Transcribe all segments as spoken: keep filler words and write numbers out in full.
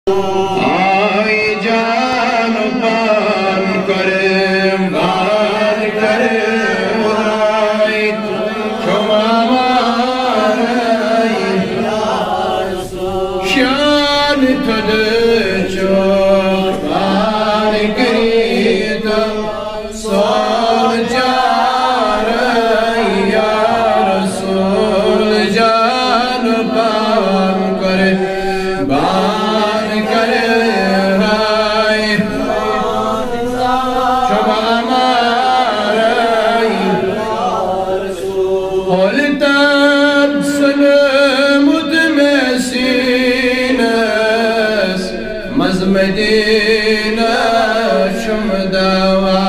I جان پان کرے، بان کرے، آئی چھما مارے۔ شان تھد چو پان کریتا، سون چار یا رسول جان پان کرے، بان کرے ہائے۔ شما مارے۔ ہول تب سنمت میں سینس مز مدینہ چھم دوا۔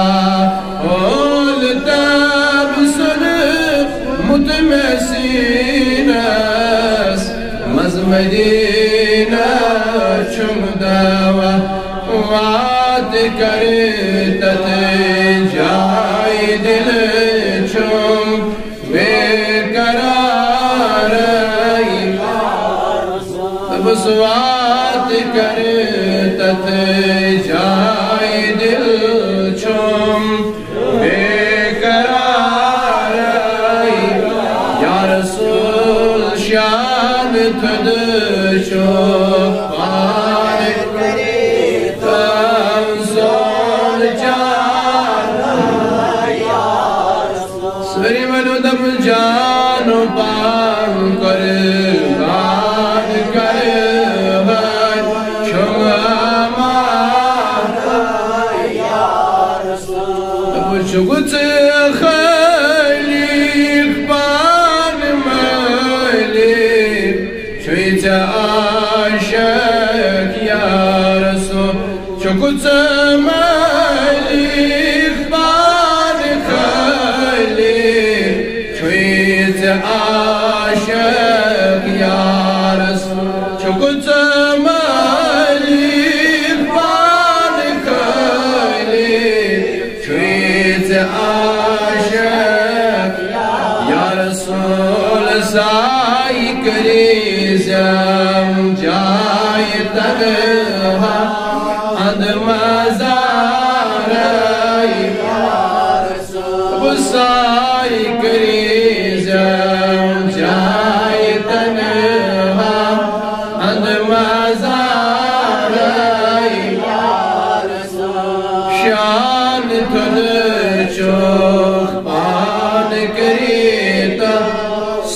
ہول تب سنمت میں سینس مز مدینہ چھم دوا۔ وات کرے تت جائے دل چھم بے قرار۔ بس وات کرے تت جائے دل چھم بے قرار۔ یا رسول شان تھد چو پان تم سون چار۔ سری ونو دم جان پان کرے، بان کرے ہائے۔ شما مارے۔ دپو چھ گوٚژھ خالق پان مٲلِک، چھُے ژےٚ عاشق یا رسول۔ چھُکھ ژٕ مٲلِک پان خالق، چھُے ژےٚ عاشق یا رسول۔ چھُکھ ژٕ مٲلِک پان خالق، چھُے ژےٚ عاشق یا رسول۔ سایہِ کٔرِزٮ۪م جاے تنہا اند مزارے۔ بہٕ سایہِ کٔرِزٮ۪م جاے تنہا اند مزارے۔ شان تھد چوک پان کریتا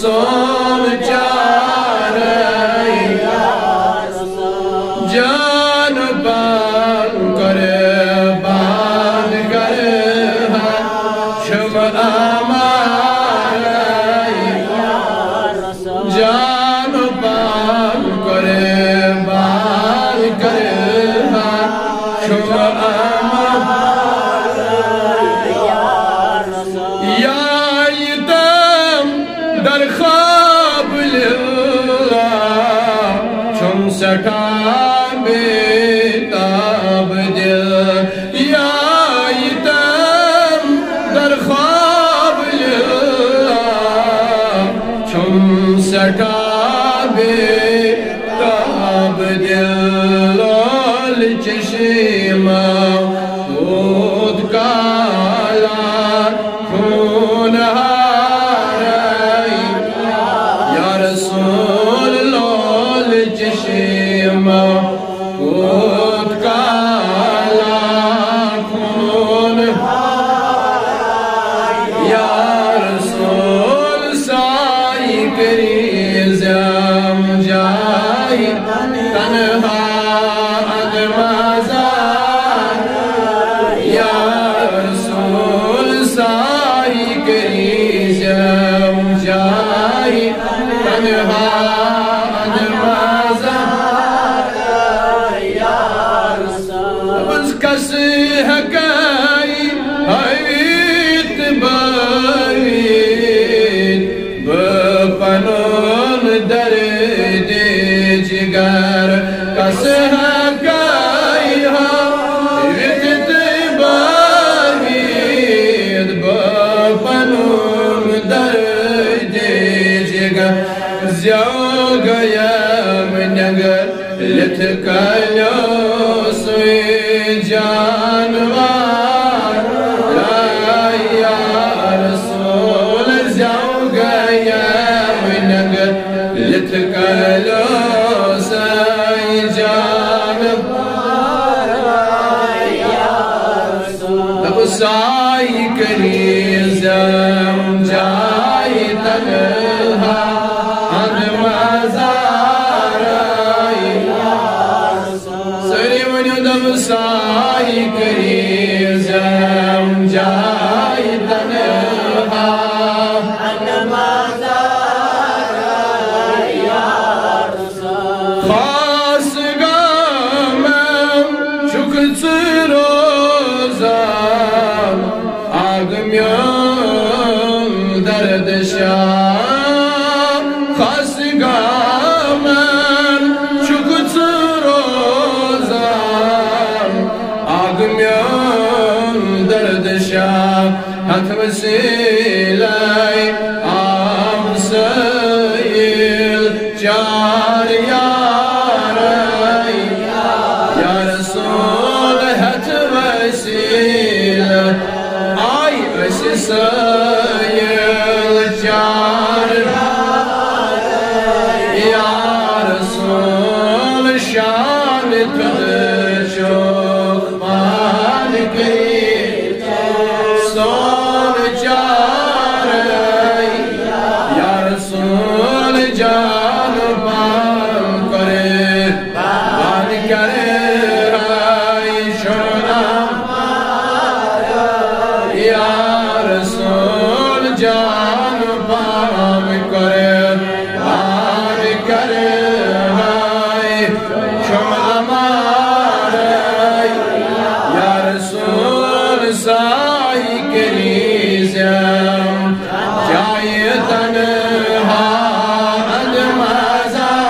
سون چارے۔ جان پان قربان کر ہا شم امارے۔ جان پان قربان کر ہا شم امارے۔ یا یتم در خواب للہ چھم سٹھا بے تاب دل۔ یا یتم در خواب للہ چھم سٹھا بے تاب دل۔ لول چشمہ بود کالا خون ہارے۔ یا رسول لول چشمہ بود کالا خون ہارے۔ یا رسول سائی کریزم جائی تنہا ادمازار۔ یا رسول سائی کریزم جائی تنہا ادمازار۔ بس کس ہکائی ہاویت باویت بہٕ پنُن درد جگر۔ کس ہکائی ہاویت باویت بہٕ پنُن درد جگر۔ زیو گیم نگر لتھ لو سُے جانوار، یا رسول، زیو گیا منگ لتھ کلو سُے جانوار۔ دپُس سایہِ کٔرِزٮ۪م جایہِ تنہا اند مزارے۔ سٲری ؤنِو، دپُس سایہِ کٔرِزٮ۪م جایہِ تنہا اند مزارے۔ خاص گامن چھُکھ ژٕ روزان، اکھ میون درد شاہ۔ خاص گامن چھُکھ ژٕ روزان، اکھ میون درد شاہ۔ ہتھ وسیلے آب سیل چار یارے، یا رسول ہتھ وسیلے آئی اسی سیل چار، یا رسول شان تھد چوک پان کئی سون چارے، یا رسول جان پان کرے، پان کرے رائے شنا، یا رسول جان پان کرے، پان کرے رائے شما مارے، یا رسول سائی کریزم جائے تنہا اند مزار۔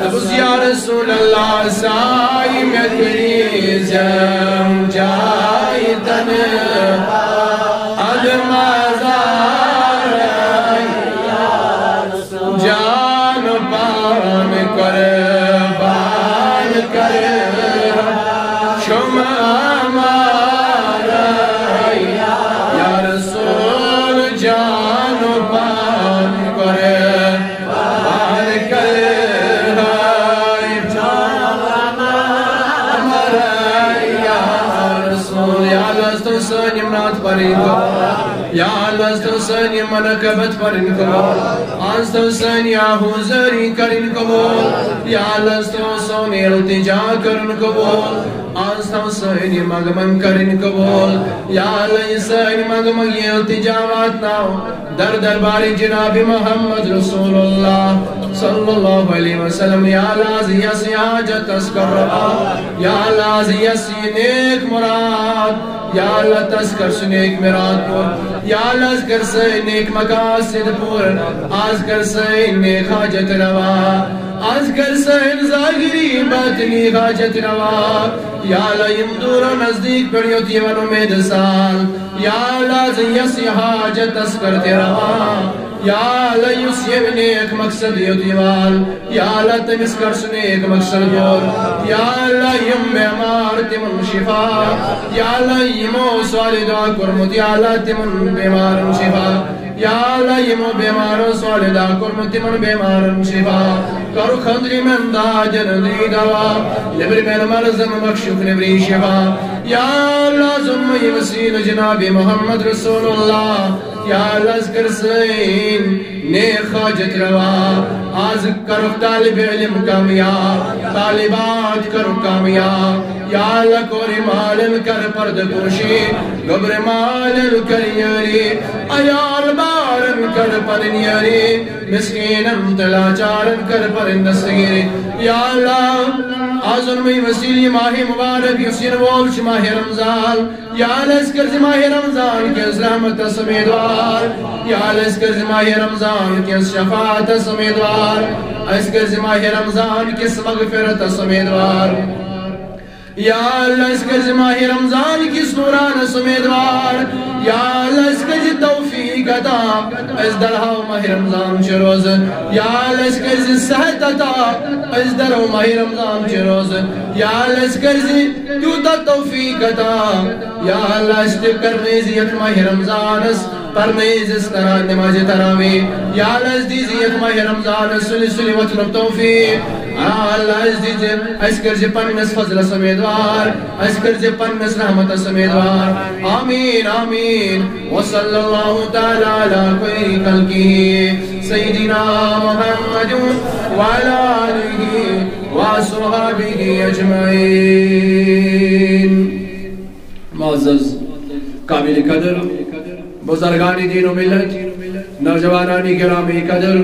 دپُس یا رسول اللہ سائی مےٚ کریزم جائے تنہا اند مزار۔ جان پان قربان کر شما مارا، یا رسول جان پان قربان کر۔ یا اللہ، از تو سٲنۍ یِم نعت پرٕنۍ قبول۔ یا اللہ، از تو سٲنۍ یِم منقبت پرٕنۍ قبول۔ از تو سٲنۍ یہِ حوزٲری کرٕنۍ قبول۔ یا اللہ، از تو سون التجا کرُن قبول۔ از تو سٲنۍ یہِ منگہٕ منگ کرٕنۍ قبول۔ یا اللہ، یہِ سٲنۍ منگہٕ منگ، یہِ التجا واتناو در دربار جناب محمد رسول اللہ صلی اللہ علیہ وسلم۔ یا اللہ، از یس یہِ حاجت تس کر روا۔ یا اللہ، از یس یہِ نیک مراد۔ یا اللہ، تس کر سُہ نیک مراد پور۔ یا اللہ، از کر سٲنۍ نیک مقاصد پور۔ از کر سٲنۍ نیک حاجت روا۔ از کر سٲنۍ ظاہری باطنی حاجت روا۔ یا اللہ، یِم دوٗر و نزدیٖک پٮ۪ٹھ یوٚت یِوان اُمید سان۔ یا اللہ، از یس یہِ حاجت تس کر تہِ روا۔ یا اللہ، یُس ییٚمہِ نیک مقصد یوٚت یِوان، یا اللہ، تٔمِس کر سُہ نیک مقصد پور۔ یا اللہ، یِم بیمار تِمن شفا۔ یا اللہ، یِمو صالح دعا کوٚرمُت، یا اللہ، تِمن بیمارن شفا۔ یا اللہ، یِمو بیمارو صالح دعا کوٚرمُت، تِمن بیمارن شفا۔ کرُکھ أنٛدرِمٮ۪ن دادٮ۪ن أنٛدری دوا، نیٚبرِمٮ۪ن مرضن بخشُکھ نیٚبری شفا۔ یا اللہ، از اُمے وسیلہٕ جناب محمد رسول اللہ، یا اللہ، از کر سٲنۍ نیک حاجت روا۔ از کرُکھ طالب علم کامیاب، طالبات کرُکھ کامیاب۔ یا اللہ، کورِ مالٮ۪ن کر پردٕ پوشی، گوٚبرِ مالٮ۪ن کر یٲری، عیال بارن کر پنٕنۍ یٲری، مسکینن تہٕ لاچارن کر پنٕنۍ دستگیری۔ یا اللہ، از اُمے وسیلہٕ یہِ ماہِ مبارک یُس یِنہٕ وول چھُ، ماہِ رمضان، یا اللہ، أسۍ کٔرۍ زِ ماہِ رمضان کِس رحمتس امیدوار۔ یا اللہ، أسۍ کٔرۍ زِ ماہِ رمضان کِس شفاعتس امیدوار۔ أسۍ کٔرۍ زِ ماہِ رمضان کِس مغفرتس امیدوار۔ یا اللہ، أسۍ کٔرۍ زِ ماہِ رمضان کِس نورانس امیدوار۔ یا اللہ، أسۍ کٔرۍ زِ توفیق عطا، أسۍ درہاو ماہِ رمضان چہِ روزٕ۔ یا اللہ، أسۍ کٔرۍ زِ صحت عطا، أسۍ درو ماہِ رمضان چہِ روزٕ۔ یا اللہ، أسۍ کٔرۍ زِ تیوٗتاہ توفیق عطا۔ یا اللہ، أسۍ تہِ کرنٲوۍ زِ یتھ ماہِ رمضانس پرنٲوۍ زِ ترا-، نمازِ تراویح۔ یا اللہ، اَسہِ دیٖزِ یَتھ ماہِ رمضانس سُلہِ سُلہِ وۄتھنُک توفیٖق۔ یا اللہ، اَسہِ دیٖزِ، اَسہِ کٔرزِ پننِس فضلس امیدوار، اَسہِ کٔرزِ پننِس رحمتس امیدوار۔ آمین، آمین۔ وصلی اللہ تعالی علی خیر خلقہ سیدنا محمد وعلی آلہ وصحبہ اجمعین۔ معزز قابل قدر بزرگان دین و ملت، نوجوانان گرامی قدر،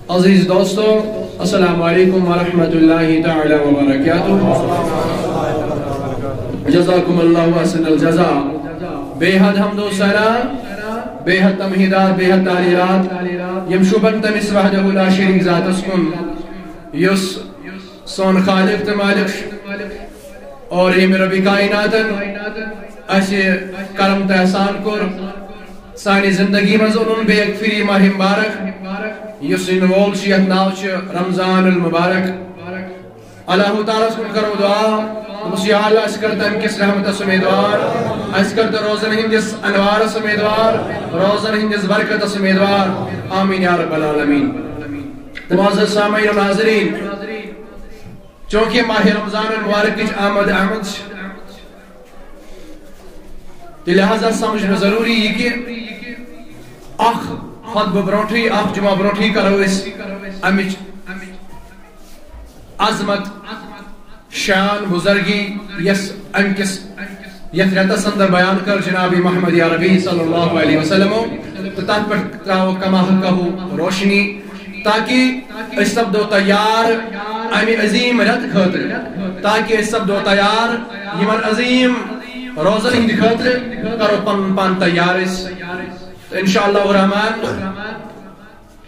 عزیز دوستو، السلام علیکم ورحمۃ اللہ تعالی وبرکاتہ۔ جزاکم اللہ احسن الجزا۔ بے حد حمد و ثنا، بے حد تمہیدات، بے حد تعلیلات، یم شوبن تمس وحدہ لا شریک ذاتس کن، یس سون خالق تہٕ مالک چھُ، اور ییٚمہِ ربِ کائناتن اسہِ کرم تہٕ احسان کوٚر، سانہِ زندگی منٛز اوٚنُن بیٚیہِ اکہِ پھِرِ ماہِ مبارک، یُس یِنہٕ وول چھُ، یتھ ناو چھُ رمضان المبارک۔ اللہ تعالیٰ ہس کُن کرو دعا، دوٚپُس، یا اللہ، اسہِ کر تمہِ کِس رحمتس امیدوار، اسہِ کر تہٕ روزن ہٕنٛدِس انوارس امیدوار، روزن ہٕنٛدِس برکتس امیدوار۔ آمین یا رب العالمین۔ تہٕ معزز سامعین و ناظرین، چونکہ ماہِ رمضان المبارکٕچ آمد آمد چھِ، تہٕ لہذا سمجھ مےٚ ضروٗری یہِ کہِ اکھ خطبہٕ برونٛٹھٕے، اکھ جمعہ برونٛٹھٕے کرو أسۍ امِچ عظمت، شان، بزرگی، یس امہِ کِس یتھ رٮ۪تس اندر بیان کٔر جناب محمد عربی صلی اللہ علیہ وسلمو، تہٕ تتھ پٮ۪ٹھ تراوو کما حقہ روشنی، تاکہ أسۍ سپدو تیار امہِ عظیم رٮ۪تہٕ خٲطرٕ، تاکہ أسۍ سپدو تیار یِمن عظیم روزن ہٕنٛدِ خٲطرٕ، کرو پنُن پان تیار أسۍ۔ تہٕ انشاءاللہ الرحمن،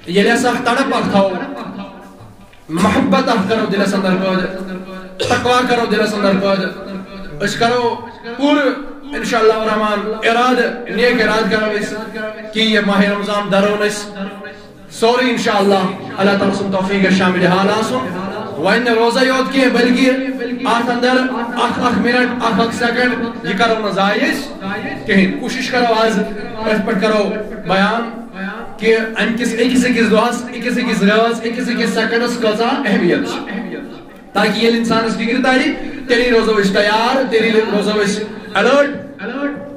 ییٚلہِ ہسا اکھ تڑپ اکھ تھاوو، محبت اکھ کرو دلس اندر پٲدٕ، تقویٰ کرو دلس اندر پٲدٕ، أسۍ کرو پوٗرٕ انشاءاللہ الرحمن ارادٕ، نیک ارادٕ کرو أسۍ کہِ یہِ ماہِ رمضان درو نہٕ أسۍ سورُے انشاءاللہ۔ اللہ تعالیٰ سُنٛد توفیق گژھِ شامل حال آسُن۔ وۄنۍ نہٕ روزے یوت کینٛہہ، بلکہِ اتھ اندر اکھ اکھ منٹ، اکھ اکھ سیکنڈ، یہِ کرو نہٕ ضایع أسۍ کِہیٖنۍ۔ کوٗشش کرو آز أتھۍ پٮ۪ٹھ کرو بیان کہِ امہِ کِس أکِس أکِس دۄہس، أکِس أکِس رٲژ، أکِس أکِس سیکنڈس کۭژاہ اہمیت چھِ۔ تاکہ ییٚلہِ انسانس فکر ترِ، تیٚلی روزو أسۍ تیار، تیٚلی روزو أسۍ الرٹ۔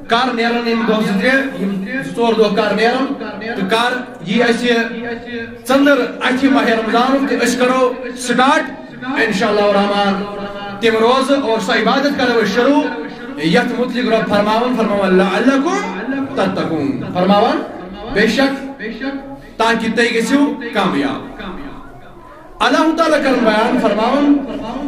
کر نیرن یِم دۄہ زٕ ترٛےٚ، یِم زٕ ژور دۄہ کر نیرن، تہٕ کر یی اسہِ ژٔنٛدٕر اتھِ ماہِ رمضانُک، تہٕ أسۍ کرو سٹارٹ انشاءاللہ الرحمن تِم روزٕ اور سۄ عبادت کرو أسۍ شروع، یتھ متعلق رب فرماوان، فرماوان، "لعلکم تتقون"، فرماوان، بے شک تاکہ تُہۍ گٔژھِو کامیاب۔ اللہ تعالیٰ کرن بیان فرماوان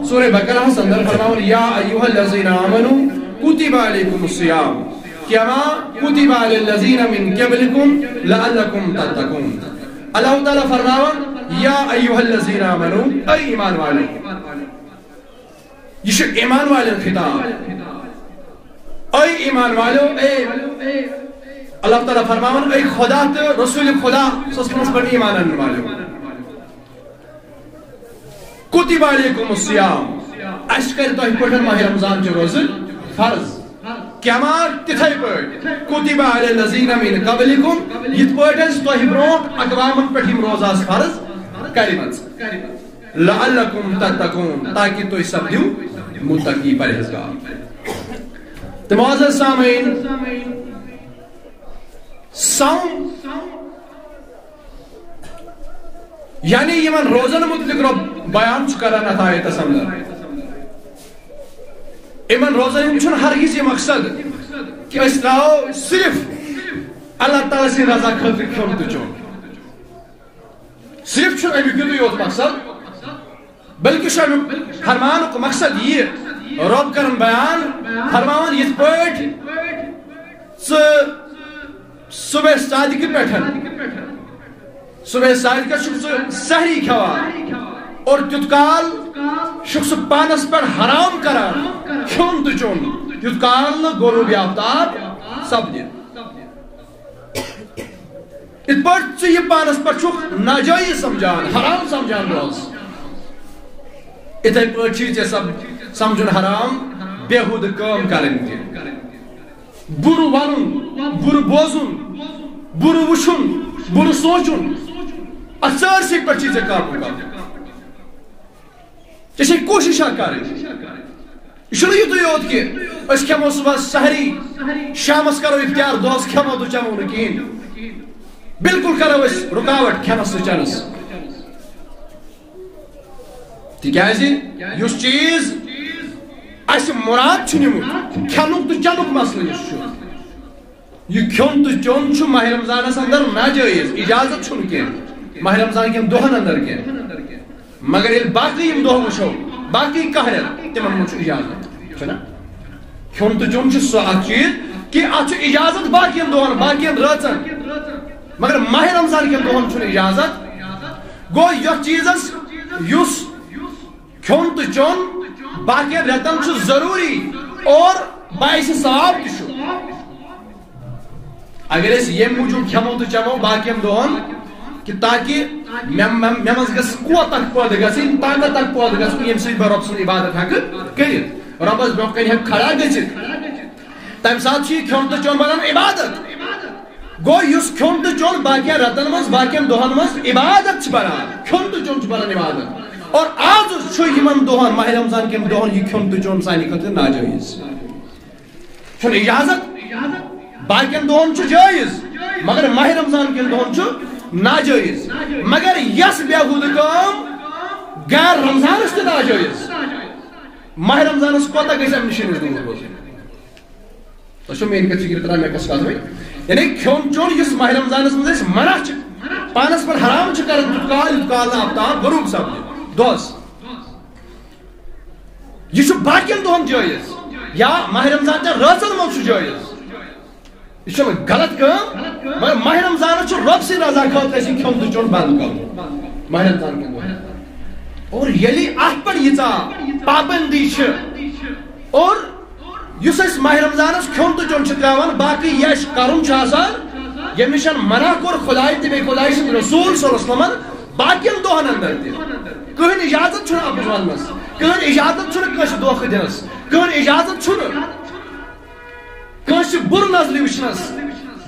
سورہ بقرہ ہس اندر، فرماوان، "یا ایھا الذین آمنوا کتب علیکم الصیام کما کتب علی الذین من قبلکم لعلکم تتقون۔" اللہ تعالیٰ فرماوان، یا ایھا الذین آمنوا، اے ایمان والو۔ یہ چھُ ایمان والٮ۪ن خطاب۔ اے ایمان والو، اے اللہ تعالیٰ فرماوان، اے خدا تہٕ رسول خدا صلی اللہ علیہ وسلمس پٮ۪ٹھ ایمان انن والو۔ کتب علیکم الصیام، اسہِ کر تۄہہِ پٮ۪ٹھ ماہِ رمضان چہِ روزٕ فرض۔ کما، تِتھے پٲٹھۍ، کتب علی الذین من قبلکم، یِتھ پٲٹھۍ اسہِ تۄہہِ برونٛٹھ اقوامن پٮ۪ٹھ یِم روزٕ آسہٕ فرض کٔرمٕژ۔ لعلکم تتقون، تاکہ تُہۍ سپدِو متقی، پرہیزگار۔ تہٕ معزز سامعین، صوم، یعنی یِمن روزن متعلق رب بیان چھُ کران اتھ آیتس اندر۔ یِمن روزن ہُنٛد چھُنہٕ ہرگز یہِ مقصد کہِ أسۍ ترٛاوو صرف اللہ تعالیٰ سٕنٛدِ رضا خٲطرٕ کھیوٚن تہٕ چیوٚن۔ صرف چھُنہٕ اَمیُک یُتُے یوت مقصد، بلکہِ چھُ اَمیُک فرمانُک مقصد یہِ، رب کران بیان، فرماوان، یِتھ پٲٹھۍ ژٕ صبح صادقہِ پٮ۪ٹھ، صبح صادقس چھُکھ ژٕ سحری کھٮ۪وان، اور تیُتھ کال چھُکھ سُہ پانس پٮ۪ٹھ حرام کران کھیوٚن تہٕ چیوٚن، یُتھ کال نہٕ غروب آفتاب سپدِ۔ یِتھ پٲٹھۍ ژٕ یہِ پانس پٮ۪ٹھ چھُکھ ناجٲیز سمجھان، حرام سمجھان دۄہس، یِتھے پٲٹھۍ چھُے ژےٚ سم-، سمجھُن حرام بیہودٕ کٲم کرٕنۍ تہِ۔ بُرٕ وَنُن، بُرٕ بوزُن، بُرٕ وٕچھُن، بُرٕ سونٛچُن، اَتھ سٲرسٕے پٮ۪ٹھ چھُے ژےٚ قابوٗ کرُن۔ ژےٚ چھے کوٗشِش اکھ کرٕنۍ۔ یہِ چھُنہٕ یُتُے یوت کہِ أسۍ کھٮ۪مو صُبحس سحری، شامس کرو افطار، دۄہس کھٮ۪مو تہٕ چٮ۪مو نہٕ کِہیٖنۍ۔ بالکل کرو أسۍ رُکاوٹ کھٮ۪نس تہٕ چٮ۪نس۔ تِکیازِ یُس چیٖز اَسہِ مُراد چھُ نِمُت، کھٮ۪نُک تہٕ چٮ۪نُک مسلہٕ یُس چھُ، یہِ کھیوٚن تہٕ چیوٚن چھُ ماہِ رمضانس اندر ناجٲیز، اجازت چھُنہٕ کینٛہہ ماہِ رمضان کٮ۪ن دۄہن اندر کینٛہہ۔ مگر ییٚلہِ باقٕے یِم دۄہ وٕچھو، باقٕے کاہ رٮ۪تھ، تِمن منٛز چھُ اجازت، چھُنہ؟ کھیوٚن تہٕ چیوٚن چھُ سُہ اکھ چیٖز کہِ اتھ چھُ اجازت باقین دۄہن، باقین رٲژن، مگر ماہِ رمضان کٮ۪ن دۄہن چھُنہٕ اجازت۔ گوٚو یتھ چیٖزس یُس کھیوٚن تہٕ چیوٚن باقین رٮ۪تن چھُ ضروٗری اور باعث ثواب تہِ چھُ۔ اگر أسۍ ییٚمہِ موٗجوٗب کھٮ۪مو تہٕ چٮ۪مو باقین دۄہن کہِ تاکہِ مےٚ، مےٚ، مےٚ منٛز گژھِ قوت اکھ پٲدٕ گژھٕنۍ، طاقت اکھ پٲدٕ گژھٕنۍ، ییٚمہِ سۭتۍ بہٕ رۄب سٕنٛز عبادت ہٮ۪کہٕ کٔرِتھ، رۄبس برونٛہہ کنہِ ہٮ۪کہٕ کھڑا گٔژھِتھ۔ تمہِ ساتہٕ چھُ یہِ کھیوٚن تہٕ چیوٚن بنان عبادت۔ گوٚو یُس کھیوٚن تہٕ چیوٚن باقین رٮ۪تن منٛز، باقین دۄہن منٛز عبادت چھُ بنان، کھیوٚن تہٕ چیوٚن چھُ بنان عبادت۔ اور آز چھُ یِمن دۄہن، ماہِ رمضان کٮ۪ن دۄہن، یہِ کھیوٚن تہٕ چیوٚن سانہِ خٲطرٕ ناجٲیز۔ چھُنہٕ اجازت۔ باقین دۄہن چھُ جٲیز، مگر ماہِ رمضان کٮ۪ن دۄہن چھُ ناجٲیز۔ مگر یس بیہودٕ کٲم غیر رمضانس تہِ ناجٲیز، ماہِ رمضانس کوتاہ گژھِ امہِ نِش أمِس دوٗر روزٕنۍ؟ تۄہہِ چھو میٲنۍ کتھ فکرِ تران، مےٚ کۄس کتھ وۄنۍ؟ یعنی کھیوٚن چیوٚن یُس ماہِ رمضانس منٛز أسۍ منع چھِ، پانس پٮ۪ٹھ حرام چھِ کران، تیوٗت کال، یوٗت کال نہٕ آفتاب غروب سپدِ دۄہس۔ یہِ چھُ باقین دۄہن جٲیز یا ماہِ رمضان چٮ۪ن رٲژن منٛز چھُ جٲیز۔ یہِ چھُنہٕ غلط کٲم، مگر ماہِ رمضانس چھُ رۄب سٕنٛدِ رضا خٲطرٕ اَسہِ یہِ کھیوٚن تہٕ چیوٚن بنٛد کرُن۔ ماہِ رمضان کٮ۪ن دۄہن۔ اور ییٚلہِ اتھ پٮ۪ٹھ ییٖژاہ پابندی چھِ، اور یُس أسۍ ماہِ رمضانس کھیوٚن تہٕ چیوٚن چھِ ترٛاوان، باقٕے یہِ اَسہِ کرُن چھُ آسان، ییٚمہِ نِش منع کوٚر خدایہِ تہٕ بیٚیہِ خدایہِ سٕنٛدِ رسول صلی اللہ علیہ وسلمن باقین دۄہن اندر تہِ۔ کٕہٕنۍ اجازت چھُنہٕ اَپُز وننس، کٕہٕنۍ اجازت چھُنہٕ کٲنٛسہِ دھوکہٕ دِنس، کٕہٕنۍ اجازت چھُنہٕ کٲنٛسہِ بُرٕ نظرِ وٕچھنس۔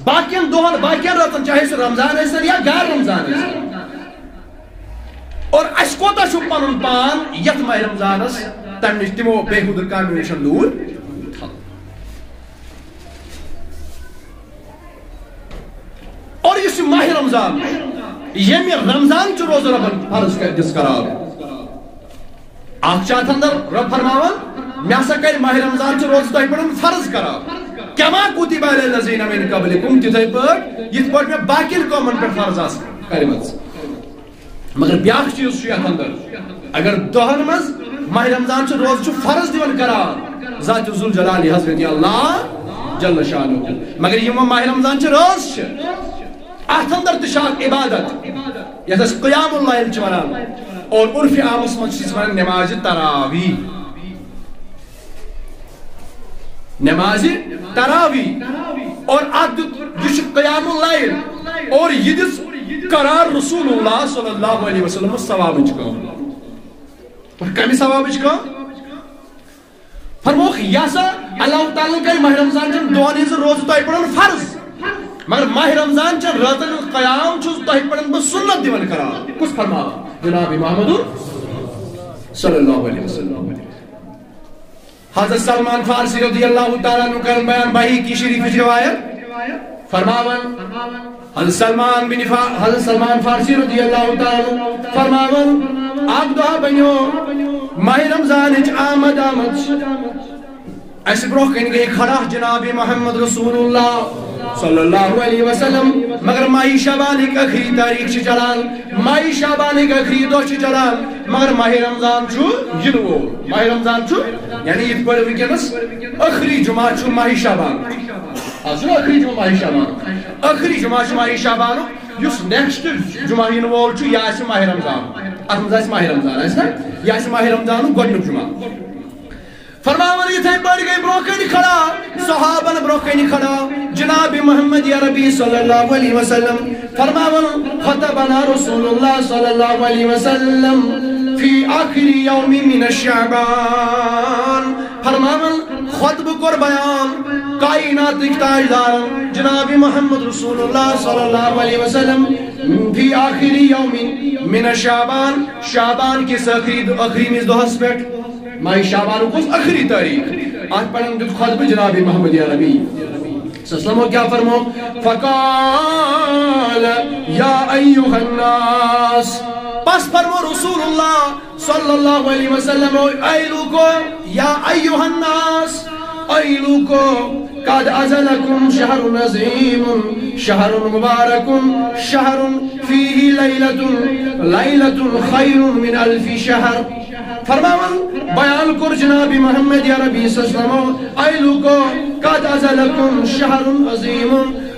باقین دۄہن، باقین رٲژن، چاہے سُہ رمضان ٲسِن یا غیر رمضان ٲسِن۔ اور اَسہِ کوتاہ چھُ پنُن پان یتھ ماہِ رمضانس تمہِ نِش، تِمو بیہودٕ کامیو نِش دوٗر تھاوُن؟ اور یُس یہِ ماہِ رمضان چھُ، ییٚمہِ رمضان چہِ روزٕ رۄبن فرض کر-، دِژ قرار۔ اکھ چھُ اتھ اندر رۄب فرماوان، مےٚ ہسا کرِ ماہِ رمضان چہِ روزٕ تۄہہِ پٮ۪ٹھ فرض قرار۔ کما کتب علی الذین من قبلکم، تِتھے پٲٹھۍ یِتھ پٲٹھۍ مےٚ باقین قومن پٮ۪ٹھ فرض آسہٕ کٔرمٕژ۔ مگر بیاکھ چیٖز چھُ یتھ اندر، اگر دۄہن منٛز ماہِ رمضان چہِ روزٕ چھُ فرض دِوان قرار ذات ذوالجلال حضرت اللہ جل شانہ، مگر یِم وۄنۍ ماہِ رمضان چہِ رٲژ چھِ، اتھ اندر تہِ چھِ اکھ عبادت یتھ أسۍ قیام اللیل چھِ ونان، اور عرفِ عامس منٛز چھِ أسۍ ونان نمازِ تراویح۔ نمازِ تراویح۔ اور اتھ دیُت، یہِ چھُ قیام اللیل، اور یہِ دِژ قرار رسول اللہ صلی اللہ علیہ وسلمس ثوابٕچ کٲم۔ اور کمہِ ثوابٕچ کٲم؟ فرمووُکھ، یہِ ہسا اللہ تعالیٰ ہن کٔرۍ ماہِ رمضان چٮ۪ن دۄہن ہٕنٛز روزٕ تۄہہِ پٮ۪ٹھ فرض، مگر ماہِ رمضان چٮ۪ن رٲژن ہُنٛد قیام چھُس تۄہہِ پٮ۪ٹھ بہٕ سُنت دِوان قرار۔ کُس فرماوان؟ جناب محمد صلی اللہ علیہ وسلم۔ حضرت سلمان فارسی رضی اللہ تعالیٰ عنہ کرن بیان، بحیقی شریفٕچ روایت، فرماوان، حضرت سلمان بن فا-، حضرت سلمان فارسی رضی اللہ تعالیٰ عنہ فرماوان، اکھ دۄہ بنیو ماہِ رمضانٕچ آمد آمٕژ۔ اسہِ برونٛہہ کنہِ گٔے کھڑا جناب محمد رسول اللہ صلی اللہ علیہ وسلم، مگر ماہِ شعبانٕکۍ ٲخری تٲریخ چھِ چلان، ماہِ شعبانٕکۍ ٲخری دۄہ چھِ چلان، مگر ماہِ رمضان چھُ یِنہٕ وول۔ ماہِ رمضان چھُ، یعنی یِتھ پٲٹھۍ وٕنکیٚنس ٲخری جمعہ چھُ ماہِ شعبان، آز چھُنہٕ ٲخری جمعہ ماہِ شعبان، ٲخری جمعہ چھُ ماہِ شعبانُک۔ یُس نیکسٹ جمعہ یِنہٕ وول چھُ، یہِ آسہِ ماہِ رمضان۔ اتھ منٛز آسہِ ماہِ رمضان، آسہِ نا؟ یہِ آسہِ ماہِ رمضانُک گۄڈٕنیُک جمعہ۔ فرماوان یِتھے پٲٹھۍ گٔے برونٛہہ کنہِ کھڑا، صحابن برونٛہہ کنہِ کھڑا جناب محمد عربی صلی اللہ علیہ وسلم۔ فرماوان، خطبنا رسول اللہ صلی اللہ علیہ وسلم فی آخر یوم من شعبان۔ فرماوان، خطبہٕ کوٚر بیان کائناتٕکۍ تاجدارن جناب محمد رسول اللہ صلی اللہ علیہ وسلم فی آخر یوم من شعبان، شعبان کِس ٲخری، ٲخرمِس دۄہس پٮ۪ٹھ۔ ماہِ شعبانُک اوس ٲخری تٲریخ۔ اتھ پٮ۪ٹھ دیُت خطبہٕ جناب محمد عربی صلی اللہ علیہ وسلم۔ کیا فرمو؟ فقال یا ایھا الناس۔ پس فرمو رسول اللہ صلی اللہ علیہ وسلم، اے لوکو، یا ایھا الناس، اے لوکو، قد ازلکم شہر عظیم، شہر مبارک، شہر فیہ لیلۃ، لیلۃ خیر من الف شہر۔ فرماوان، بیان کوٚر جناب محمد عربی صلی اللہ علیہ وسلم، اے لوکو، قد ازلکم شہر عظیم،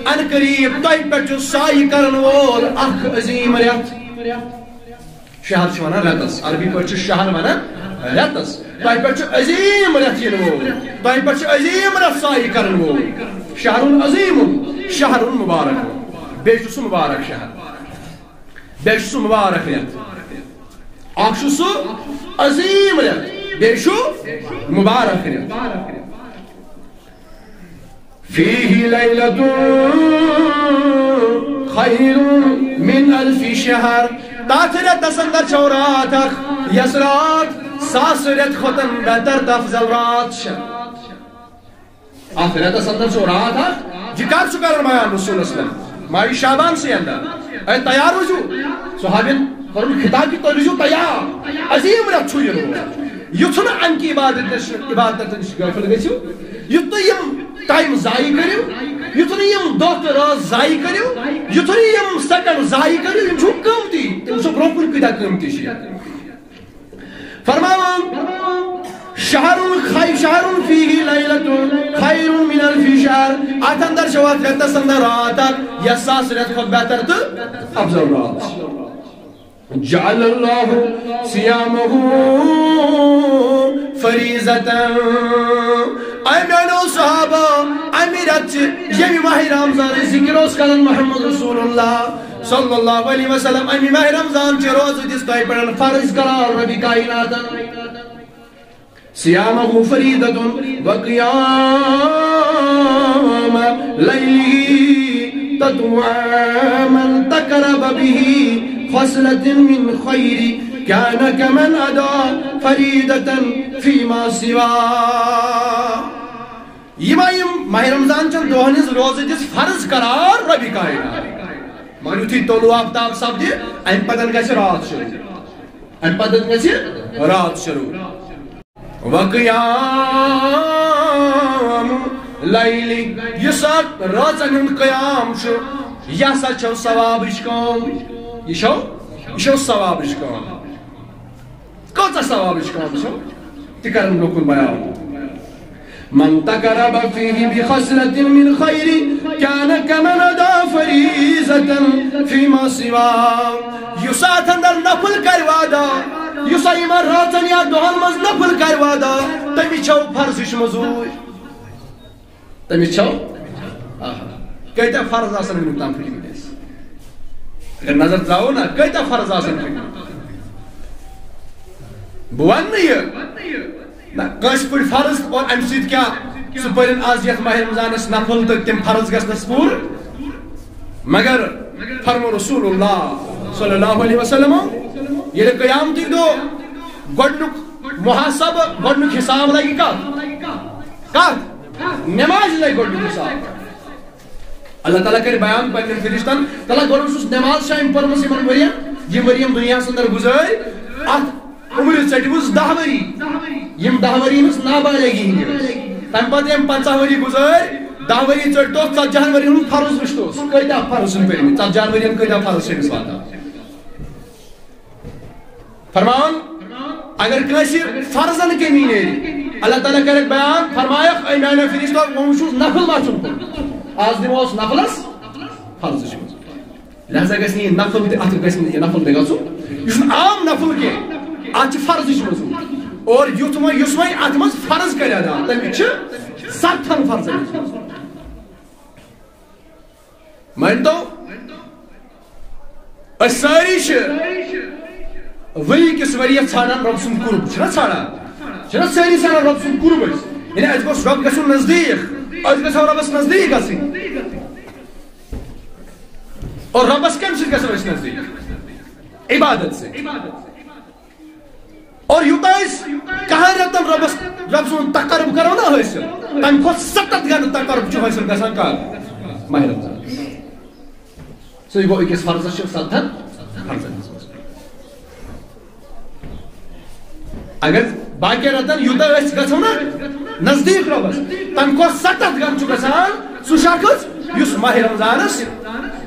ان قریب تۄہہِ پٮ۪ٹھ چھُ سایہِ کرن وول اکھ عظیم رٮ۪تھ۔ شہر چھِ ونان رٮ۪تس، عربی پٲٹھۍ چھِ شہر ونان رٮ۪تس۔ تۄہہِ پٮ۪ٹھ چھُ عظیم رٮ۪تھ یِنہٕ وول، تۄہہِ پٮ۪ٹھ چھُ عظیم رٮ۪تھ سایہِ کرن وول۔ شہر عظیم، شہر مبارک، بیٚیہِ چھُ سُہ مبارک شہر، بیٚیہِ چھُ سُہ مبارک رٮ۪تھ۔ اکھ چھُ سُہ عظیم رٮ۪تھ، بیٚیہِ چھُ مبارک رٮ۪تھ۔ فیہ لیلۃ خیر من الف شہر۔ تتھ رٮ۪تس اندر چھو راتھ اکھ، یۄس راتھ ساس رٮ۪تھ کھۄتن بہتر تہٕ افضل راتھ چھِ۔ اتھ رٮ۪تس اندر چھو راتھ اکھ، یہِ کر چھُ کران بیان رسول اسلم؟ ماہِ شعبان سے اندر۔ اے تیار روٗزِو۔ صحابین کوٚرُن خطاب کہِ تُہۍ روٗزِو تیار۔ عظیم رٮ۪تھ چھُ یِنہٕ وول۔ یُتھ نہٕ امہِ کہِ عبادت نِش، عبادت نِش غٲفل گٔژھِو۔ یُتھ نہٕ یِم ٹایم ضایع کٔرِو، یُتھ نہٕ یِم دۄہ تہٕ رٲژ ضایع کٔرِو، یُتھ نہٕ یِم سیکنڈ ضایع کٔرِو، یِم چھِو قۭمتی۔ تِم چھِ برونٛہہ کُن کۭتیٛاہ قۭمتی چھِ یِم۔ فرماوان، شہر خی-، شہر فیہ لیلۃ خیر من الف شہر۔ اتھ اندر چھو اتھ رٮ۪تس اندر راتھ اکھ، یۄس ساس رٮ۪تھ کھۄتہٕ بہتر تہٕ افضل راتھ چھِ۔ جعل اللہ صیامہ فریضۃ۔ اے میانیو صحابہ، امہِ رٮ۪تہٕ چہِ ییٚمہِ ماہِ رمضانٕچ ذکر اوس کران محمد رسول اللہ صلی اللہ علیہ وسلم، امہِ ماہِ رمضان چہِ روزٕ دِژ تۄہہِ پٮ۪ٹھ فرض قرار ربِ کائناتن۔ صیامہ فریضۃ و قیام لیلہ تطوعا، من تقرب بہ خصلۃ من خیر کان کمن ادا فریضۃ فیما سوا۔ یِم آیہِ یِم ماہِ رمضان چٮ۪ن دۄہن ہٕنٛز روزٕ دِژ فرض قرار ربِ کائنات۔ مگر یُتھُے طلوع آفتاب سپدِ، امہِ پتہٕ گژھِ راتھ شروع۔ امہِ پتہٕ گژھِ راتھ شروع۔ وقیام لیل، یُس اکھ رٲژن ہُنٛد قیام چھُ، یہِ ہسا چھو ثوابٕچ کٲم۔ یہِ چھو، یہِ چھو ثوابٕچ کٲم۔ کۭژاہ ثوابٕچ کٲم چھو؟ تہِ کرن برونٛہہ کُن بیان۔ من تقرب فیہ بخصلۃ من خیر کان کمن ادا فریضۃ فیما سوا۔ یُس اتھ اندر نفل کرِ وادہ، یُس یِمن راتن یا دۄہن منٛز نفل کرِ وادہ، تٔمِس چھو فرضٕچ مٔزوٗرۍ۔ تٔمِس چھو؟ آہا۔ کۭتیاہ فرض آسن وٕنیُک تام پھٕٹمٕتۍ اَسہِ؟ اگر نظر تراوو نا، کۭتیاہ فرض آسن پھٕٹمٕتۍ؟ بہٕ ونہٕ نہٕ یہِ۔ نہ، کٲنٛسہِ پٔرۍ فرض اور امہِ سۭتۍ کیٛاہ؟ سُہ پٔرِن از یتھ ماہِ رمضانس نفل تہٕ تِم فرض گژھنس پوٗرٕ۔ مگر فرمو رسول اللہ صلی اللہ علیہ وسلم، ییٚلہِ قیامتٕکۍ دۄہ گۄڈنیُک محاسبہٕ، گۄڈنیُک حساب لگہِ کتھ؟ کتھ؟ نمازِ لگہِ گۄڈنیُک حساب۔ اللہ تعالیٰ کرِ بیان پننٮ۪ن فرشتن، تعالیٰ گۄڈٕ وٕچھُس نماز چھا أمۍ پٔرمٕژ یِمن ؤرین، یِم ؤری یِم دُنیاہس اندر گُزٲرۍ، اتھ عمرِ ژٔٹِوُس دہ ؤری، یِم دہ ؤری أمِس نابالغی ہٕنٛدۍ ٲسۍ۔ تمہِ پتہٕ یِم پنٛژاہ ؤری گُزٲرۍ، دہ ؤری ژٔٹۍ توس، ژتجہن ؤرین ہُنٛد فرض وٕچھ توس، کۭتیاہ فرض چھِنہٕ پٔرمٕتۍ، ژتجہن ؤرین کۭتیاہ فرض چھِ أمِس واتان؟ فرمان، اگر کٲنٛسہِ فرضن کمی نیرِ، اللہ تعالیٰ کرِ بیان، فرمایکھ، اے میانیو فرشتو، وۄنۍ وٕچھُس نفل ما چھُن پوٚرمُت۔ آز دِمو أسۍ نفلس فرضٕچ۔ لہذا گژھِ نہٕ یہِ نفل تہِ، اَتھ گژھِ نہٕ یہِ نفل تہِ گژھُن۔ یہِ چھُنہٕ عام نفل کینٛہہ، اَتھ چھِ فرضٕچ مٔزوٗرۍ۔ اور یُتھ وۄنۍ، یُس وۄنۍ اَتھ منٛز فرض کرِ ادا، تٔمِس چھِ ستتھن فرضن ہٕنٛز مٔزوٗرۍ۔ مٲنۍ تو، أسۍ سٲری چھِ ؤری کِس ؤریَس ژھانڈان رۄب سُنٛد قُرب، چھِنہ ژھانڈان؟ چھِنہ سٲری ژھانڈان رۄب سُنٛد قُرب أسۍ؟ یعنی اَسہِ گوٚژھ رۄب گژھُن نزدیٖک، أسۍ گژھو رۄبَس نزدیٖک گژھٕنۍ۔ اور رۄبَس کَمہِ سۭتۍ گژھو أسۍ نزدیٖک؟ عبادت سۭتۍ۔ اور یوٗتاہ أسۍ کَہَن رٮ۪تَن رۄبَس، رۄب سُنٛد تقرب کَرو نہ حٲصِل، تَمہِ کھۄتہٕ ستتھ گَنہٕ تقرب چھُ حٲصِل گژھان کَر؟ ماہِ رمضان۔ سُے گوٚو أکِس فرضس چھِ ستتھن فرضن ہٕنٛز مٔزوٗرۍ۔ اگر باقین رٮ۪تن یوٗتاہ أسۍ گژھو نہ نزدیٖک رۄبس، تَمہِ کھۄتہٕ ستتھ گنہٕ چھُ گژھان سُہ شخص یُس ماہِ رمضانس،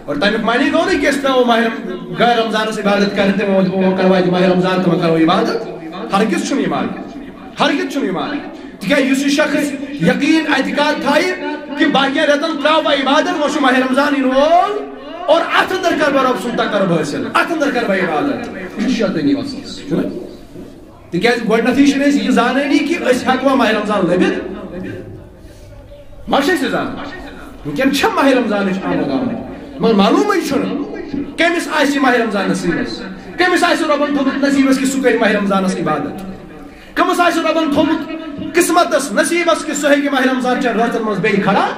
اور تَمیُک معنی گوٚو نہٕ کہِ أسۍ ترٛاوو ماہِ رم-، غٲر رمضانس عبادت کرٕنۍ، تِمو ووٚن، "وۄنۍ کرو أسۍ ماہِ رمضان، تِمن کرو عبادت"۔ ہرگز چھُنہٕ یہِ معنی۔ ہرگز چھُنہٕ یہِ معنی۔ تِکیٛازِ یُس یہِ شخص یقین اعتقاد تھایہِ کہِ باقین رٮ۪تن ترٛاوٕ بہٕ عبادت، وۄنۍ چھُ ماہِ رمضان یِنہٕ وول، اور اتھ اندر کرٕ بہٕ رۄب سُنٛد تقرب حٲصِل، اتھ اندر کرٕ بہٕ عبادت، یہِ چھُ شیطٲنی وسوسہٕ، چھُنہ؟ تِکیٛازِ گۄڈٕنیتھٕے چھِنہٕ أسۍ یہِ زانٲنی کہِ أسۍ ہٮ۪کوا ماہِ رمضان لٔبِتھ۔ ما چھِ أسۍ یہِ زانان؟ وٕنکٮ۪ن چھےٚ ماہِ رمضانٕچ آمد آمد، مگر معلومٕے چھُنہٕ کٔمِس آسہِ ماہِ رمضان نصیٖبس، کٔمِس آسہِ رۄبن تھوٚومُت نصیٖبس کہِ سُہ کرِ ماہِ رمضانس عبادت۔ کٔمِس آسہِ رۄبن تھوٚومُت قسمتس، نصیٖبس کہِ سُہ ہیٚکہِ ماہِ رمضان چٮ۪ن رٲژن منٛز بیٚیہِ کھڑا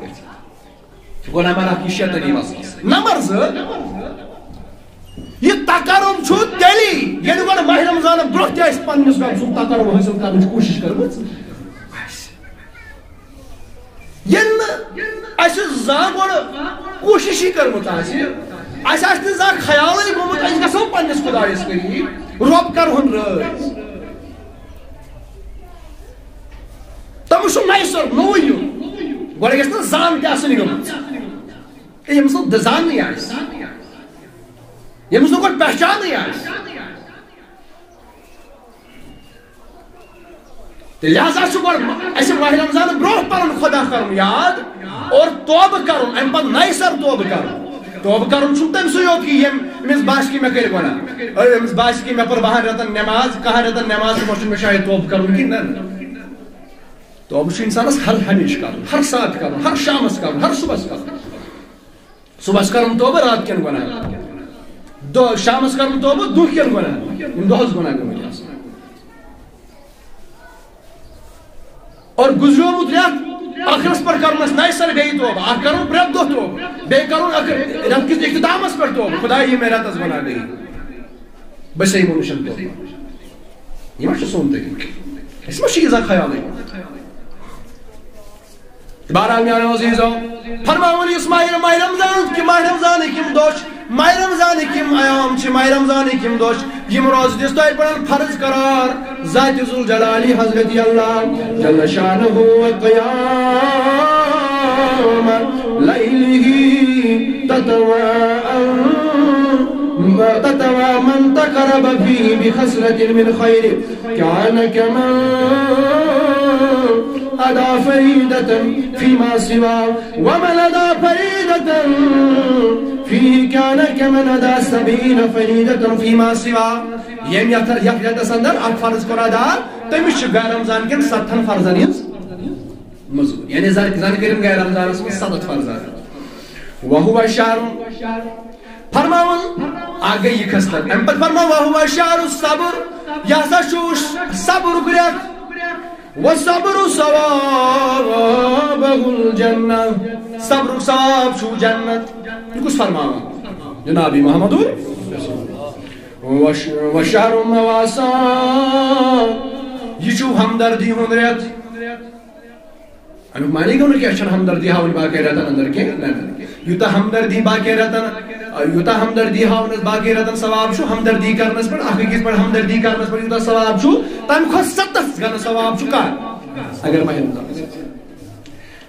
گٔژھِتھ؟ گوٚو نمبر اکھ، یہِ شیطٲنی وسوسہٕ۔ نمبر زٕ، یہِ تقرب چھُ تیٚلی، ییٚلہِ گۄڈٕ ماہِ رمضانہٕ برٛونٛہہ تہِ آسہِ پننِس رۄب سُنٛد تقرب حٲصِل کرنٕچ کوٗشش کٔرمٕژ آسہِ۔ ییٚلہِ نہٕ اَسہِ زانٛہہ گۄڈٕ کوٗشِشٕے کٔرمٕژ آسہِ، اَسہِ آسہِ نہٕ زانٛہہ خیالٕے گوٚمُت أسۍ گژھو پننِس خۄدایَس قریٖب، رۄب کَرہون رٲضۍ۔ تٔمِس چھُ نَیہِ سَرٕ نوٚوُے یُن۔ گۄڈٕ گژھِ نہٕ زان تہِ آسٕنۍ گٔمٕژ۔ تہٕ ییٚمِس نہٕ زاننٕے آسہِ، ییٚمِس نہٕ گۄڈٕ پہچانٕے آسہِ۔ تہٕ لہذا چھُ گۄڈٕ اَسہِ ماہِ رمضان برٛونٛہہ پَنُن خۄدا کَرُن یاد اور توبہٕ کَرُن، اَمہِ پَتہٕ نَیہِ سَرٕ توبہٕ کَرُن۔ توبہٕ کَرُن چھُنہٕ تٔمۍ سٕے یوت کہِ ییٚمۍ، أمِس باسہِ کہِ مےٚ کٔرۍ گۄناہ، أمِس باسہِ کہِ مےٚ پٔر بَہَن رٮ۪تَن نٮ۪ماز، کَہَن رٮ۪تَن نٮ۪ماز، تِمو چھُنہٕ مےٚ شاید توبہٕ کَرُن کِہیٖنۍ۔ نہ، نہ۔ توبہٕ چھُ اِنسانَس ہر ہمیشہِ کَرُن، ہر ساتہٕ کَرُن، ہر شامَس کَرُن، ہر صُبحَس کَرُن۔ صُبحَس کَرُن توبہٕ رات کٮ۪ن گۄناہَن، دۄہ، شامَس کَرُن توبہٕ دۄہ کٮ۪ن گۄناہَن، یِم دۄہَس گۄناہ گٔمٕتۍ آسَن۔ اور گُزریومُت رٮ۪تھ ٲخرَس پٮ۪ٹھ کَرُن اَسہِ نَیہِ سَرٕ بیٚیہِ توبہٕ، اَکھ کَرُن پرٛٮ۪تھ دۄہ توبہٕ، بیٚیہِ کَرُن اَکھ رٮ۪تہٕ کِس اختتامَس پٮ۪ٹھ توبہٕ، خۄدایا، یِم مےٚ رٮ۪تَس گۄناہ گٔیہِ، بہٕ چھُسَے یِمو نِش توبہٕ۔ یہِ ما چھُ سون طریٖقہٕ؟ اَسہِ ما چھُ یہِ زانٛہہ خیالٕے؟ بہرحال میانیو عزیزو، فرماوان یُس ماہِ، ماہِ رمضان کہِ، ماہِ رمضانٕکۍ یِم دۄہ چھِ، ماہِ رمضانٕکۍ یِم ایام چھِ، ماہِ رمضانٕکۍ یِم دۄہ چھِ، یِم روزٕ دِس تۄہہِ پٮ۪ٹھ فرض قرار، ذاتِ ذوالجلالِ حضرتِ اللہ جل شانہ قیام لیلہ تتوام، تتوام من تقرب فیہ بخصلۃ من خیر کان کمن ادا فریضة فیما سوا، ومن ادا فریضة فیہ کان کمن ادا سبعین فریضة فیما سوا۔ ییٚمۍ یتھ، یتھ رٮ۪تس اندر اکھ فرض کوٚر ادا، تٔمِس چھِ غیر رمضان کٮ۪ن ستتھن فرضن ہٕنٛز مٔزوٗرۍ۔ یعنی زن، زن کٔرِن غیر رمضانس منٛز ستتھ فرض ادا۔ وہو شہر، فرماوان، اکھ گٔے یہِ خصلت۔ امہِ پتہٕ فرماو، وہو شہر الصبر، یہِ ہسا چھُ صبرُک رٮ۪تھ۔ والصبر ثوابہ الجنہ، صبرُک ثواب چھُ جنت۔ یہِ کُس فرماوان؟ جناب محمد وش-، وشہر مواساہ، یہِ چھُ ہمدردی ہُنٛد رٮ۪تھ۔ اَمیُک معنی گوٚو نہٕ کینٛہہ، چھَنہٕ ہمدردی ہاوٕنۍ باقین رٮ۪تن اندر کینٛہہ، نہ، نہ۔ یوٗتاہ ہمدردی باقین رٮ۪تن، یوٗتاہ ہمدردی ہاونس باقین رٮ۪تن ثواب چھُ، ہمدردی کرنس پٮ۪ٹھ، اکھ أکِس پٮ۪ٹھ ہمدردی کرنس پٮ۪ٹھ یوٗتاہ ثواب چھُ، تَمہِ کھۄتہٕ ستتھ گنہٕ ثواب چھُ کر؟ اگر ماہِ رمضانس۔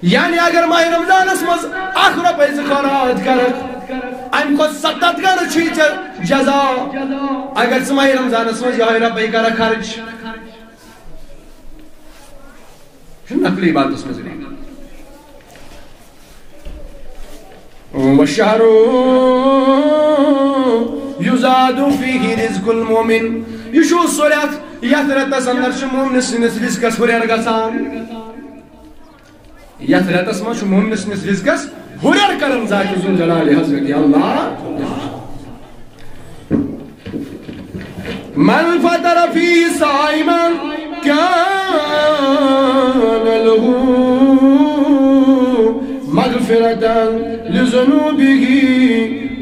یعنی اگر ماہِ رمضانس منٛز اکھ رۄپے ژٕ خٲرات کرکھ، اَمہِ کھۄتہٕ ستتھ گنہٕ چھُے ژےٚ جزا۔ اگر ژٕ ماہِ رمضانس منٛز یِہوٚے رۄپے کرکھ خرٕچ، چھُ نقلی عبادتس منٛز یِوان۔ والشهر يزاد فيه رزق المؤمن۔ یہِ چھُ سُہ رٮ۪تھ، یَتھ رٮ۪تَس اندر چھُ مومنہٕ سٕنٛدِس رِزقَس ہُرٮ۪ر گژھان۔ یَتھ رٮ۪تَس منٛز چھُ مومنہٕ سٕنٛدِس رِزقَس ہُرٮ۪ر کران ذاتِ ذوالجلال حضرت اللہ۔ من فطر فيه صائما كان له مغفرة لذنوبه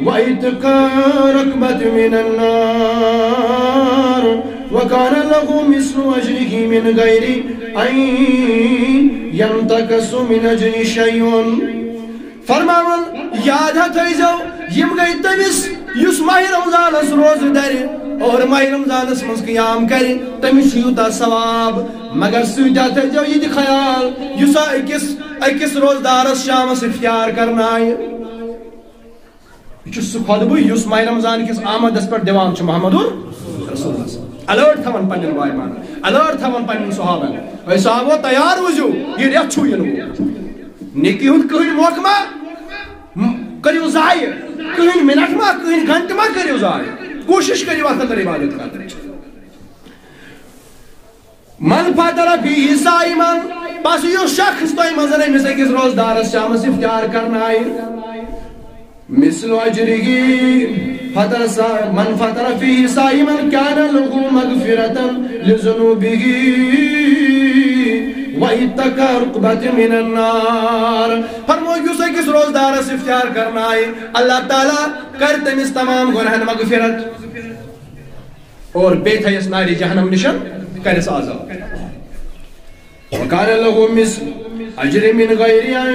وعتق رقبة من النار وكان له مثل أجره من غير أن ينتقص من أجره شيء۔ فرماوان، یاد ہا تھٲیزیو، یِم گٔے تٔمِس یُس ماہِ رمضانس روزٕ دَرِ، اور ماہِ رمضانس منٛز قیام کرِ، تٔمِس چھُ یوٗتاہ ثواب۔ مگر سۭتۍ ہا تھٲیزیو یہِ تہِ خیال، یُس ہا أکِس، أکِس روزٕ دارس شامس افطار کرنایہِ۔ یہِ چھُ سُہ خطبہٕ یُس ماہِ رمضان کِس آمدس پٮ۪ٹھ دِوان چھُ محمد رسول اللہ۔ الرٹ تھاوان پننٮ۪ن بایمانن، الرٹ تھاوان پننٮ۪ن صحابن۔ اے صحابو، تیار روٗزِو، یہِ رٮ۪تھ چھُو یِنہٕ وول۔ نیکی ہُنٛد کٕہٕنۍ موقعہٕ ما م-، کٔرِو ضایع، کٕہٕنۍ منٹ ما، کٕہٕنۍ گھنٹہٕ ما کٔرِو ضایع۔ کوٗشِش کٔرِو اَتھ اندر عبادت کرنٕچ۔ من فطر فیہ صائما، پس یُس شخص تۄہہِ منٛز أمِس أکِس روزدارس شامس افطار کرنایہِ، مثل اجرہ، فطر صا-، من فطر فیہ صائما کان لہ مغفرة لذنوبہ و عتق رقبة من النار۔ فرمو، یُس أکِس روزدارس افطار کرنایہِ، اللہ تعالیٰ کرِ تٔمِس تمام گۄناہن مغفرت۔ اور بیٚیہِ تھٲیِس نارِ جہنم نِشن، کَرٮ۪س آزاد۔ وکان لہ مثل اجر من غیر ان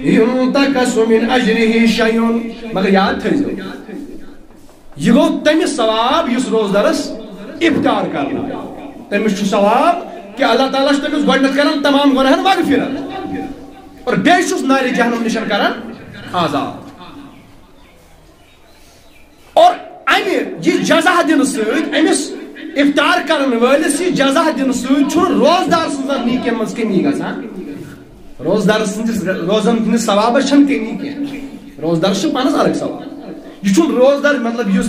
ینتقص من اجرہ شیء۔ مگر یاد تھٲیزیو، یہِ گوٚو تٔمِس ثواب یُس روزدارس افطار کرنایہِ۔ تٔمِس چھُ ثواب کہ اللہ تعالیٰ چھُ تٔمِس گۄڈٕنٮ۪تھ کران تمام گۄناہن مغفرت، اور بیٚیہِ چھُس نارِ جہنم نِشن کران آزاد۔ اور امہِ یہِ جزا دِنہٕ سۭتۍ، أمِس افطار کرن وٲلِس یہِ جزا دِنہٕ سۭتۍ چھُنہٕ روزدار سٕنٛزن نیٖکین منٛز کمی گژھان۔ روزدار سٕنٛدِس، روزن ہٕنٛدِس ثوابس چھنہٕ کمی کینٛہہ۔ روزدارس چھُ پانس الگ ثواب۔ یہِ چھُنہٕ روزدار، مطلب، یُس،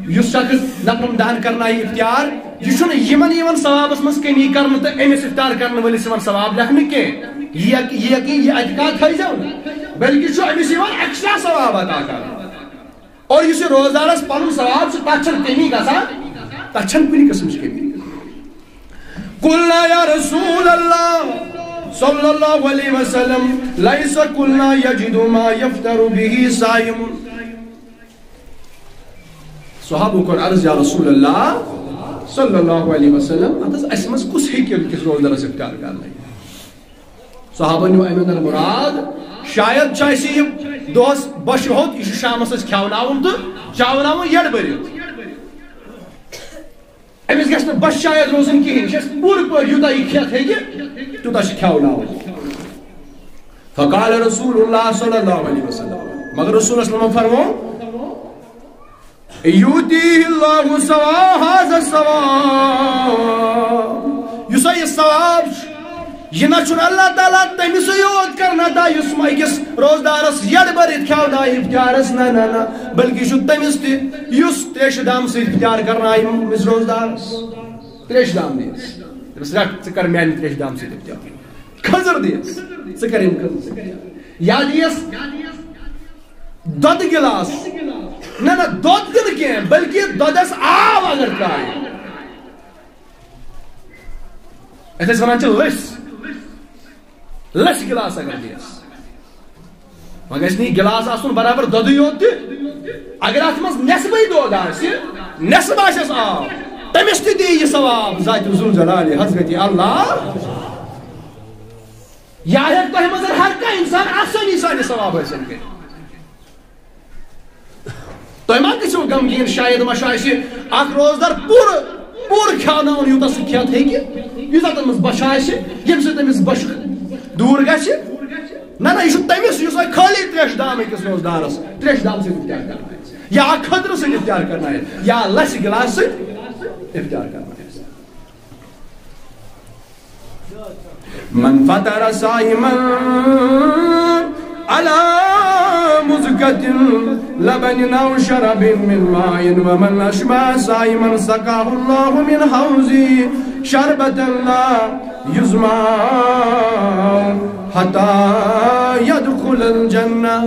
یُس شخص نفرن دہن کرنایہِ افطار، یہِ چھُنہٕ یِمن، یِمن ثوابس منٛز کمی کرنہٕ تہٕ أمِس افطار کرن وٲلِس یِوان ثواب لیکھنہٕ کینٛہہ۔ یہِ، یہِ، یہِ، یہِ اعتقاد تھٲیزیو نہٕ، بلکہِ چھُ أمِس یِوان extra ثواب عطا کرنہٕ۔ اور یُس یہِ روزدارس پنُن ثواب چھُ، تتھ چھنہٕ کمی گژھان، تتھ چھنہٕ کُنہِ قٕسمٕچ کمی۔ قلنا یا رسول اللہ صلی اللہ علیہ وسلم، لیس کلنا یجد ما یفطر به صائم۔ صحابو کوٚر عرض، یا رسول اللہ صلی اللہ علیہ وسلم، اتھ حظ اسہِ منٛز کُس ہیٚکہِ أکِس روزدارس افطار کرنٲیِتھ؟ صحابن نیوٗ امہِ اندر مراد، شاید چھُ اسہِ یہِ دۄہس بۄچھِ ہوٚت، یہِ چھُ شامس اسہِ کھیاوناوُن تہٕ چاوناوُن یڈ بٔرِتھ۔ أمِس گژھِ نہٕ بۄچھِ شاید روزٕنۍ کِہیٖنۍ، یہِ چھُ اسہِ پوٗرٕ پٲٹھۍ یوٗتاہ یہِ کھٮ۪تھ ہیٚکہِ، تیوٗتاہ چھُ کھیاوناوُن۔ فقال رسول اللہ صلی اللہ علیہ وسلم، مگر رسول اللہ صلی اللہ علیہ وسلم فرموو، یؤتیہ اللہ ثواب، ھذا ثواب۔ یُس ہا یہِ ثواب چھُ، یہِ نہ چھُنہٕ اللہ تعالیٰ تٔمِسٕے یوت کران عطا یُس أکِس روزدارس یڈ بٔرِتھ کھیاونایہِ افطارس، نہ، نہ، نہ، بلکہِ چھُ تٔمِس تہِ یُس تریشہِ دام سۭتۍ افطار کرنایہِ أمِس روزدارس۔ تریشہِ دام دِیس، دَپس، رٹھ، ژٕ کر میانہِ تریشہِ دام سۭتۍ افطار۔ کھٔزٕر دِیس، ژٕ کر یِم کھٔزٕر سۭتۍ افطار۔ یا دِیس دۄدٕ گِلاس۔ نہ، نہ، دۄد تہِ نہٕ کینٛہہ، بلکہِ دۄدس آب اگر ترٛایہِ۔ یتھ أسۍ ونان چھِ لٔسۍ۔ لٔسۍ گِلاس اگر دِیس۔ وۄنۍ گژھِ نہٕ یہِ گِلاس آسُن برابر دۄدٕے یوت تہِ۔ اگر اتھ منٛز نٮ۪صبٕے دۄد آسہِ، نٮ۪صب آسٮ۪س آب، تٔمِس تہِ دِیہِ یہِ ثواب ذاتِ ذوالجلال حضرت اللہ۔ یا ہیٚکہِ تۄہہِ منٛز ہر کانٛہہ انسان آسٲنی سان یہِ ثواب حٲصِل کٔرِتھ۔ تۄہہِ ما گٔژھِو غمگیٖن؟ شاید ما چھُ اَسہِ اکھ روزدار پوٗرٕ، پوٗرٕ کھیٛاوناوُن، یوٗتاہ سُہ کھٮ۪تھ ہیٚکہِ، یوٗتاہ تٔمِس بۄچھِ آسہِ، ییٚمہِ سۭتۍ تٔمِس بۄچھِ دوٗر گژھِ۔ نہ، نہ، یہِ چھُ تٔمِس، یُس وۄنۍ خٲلی ترٛیشہِ دام أکِس روزدارس، ترٛیشہِ دام سۭتۍ افطار کرنایہِ، یا اکھ کھٔزرٕ سۭتۍ افطار کرنایہِ، یا لسہِ گِلاسہٕ سۭتۍ افطار کرنایہِ۔ من فطر صائما على مزقة لبن أو شرب من ماء، ومن أشبع صائما سقاه الله من حوضي شربة لا يظمأ حتى يدخل الجنة.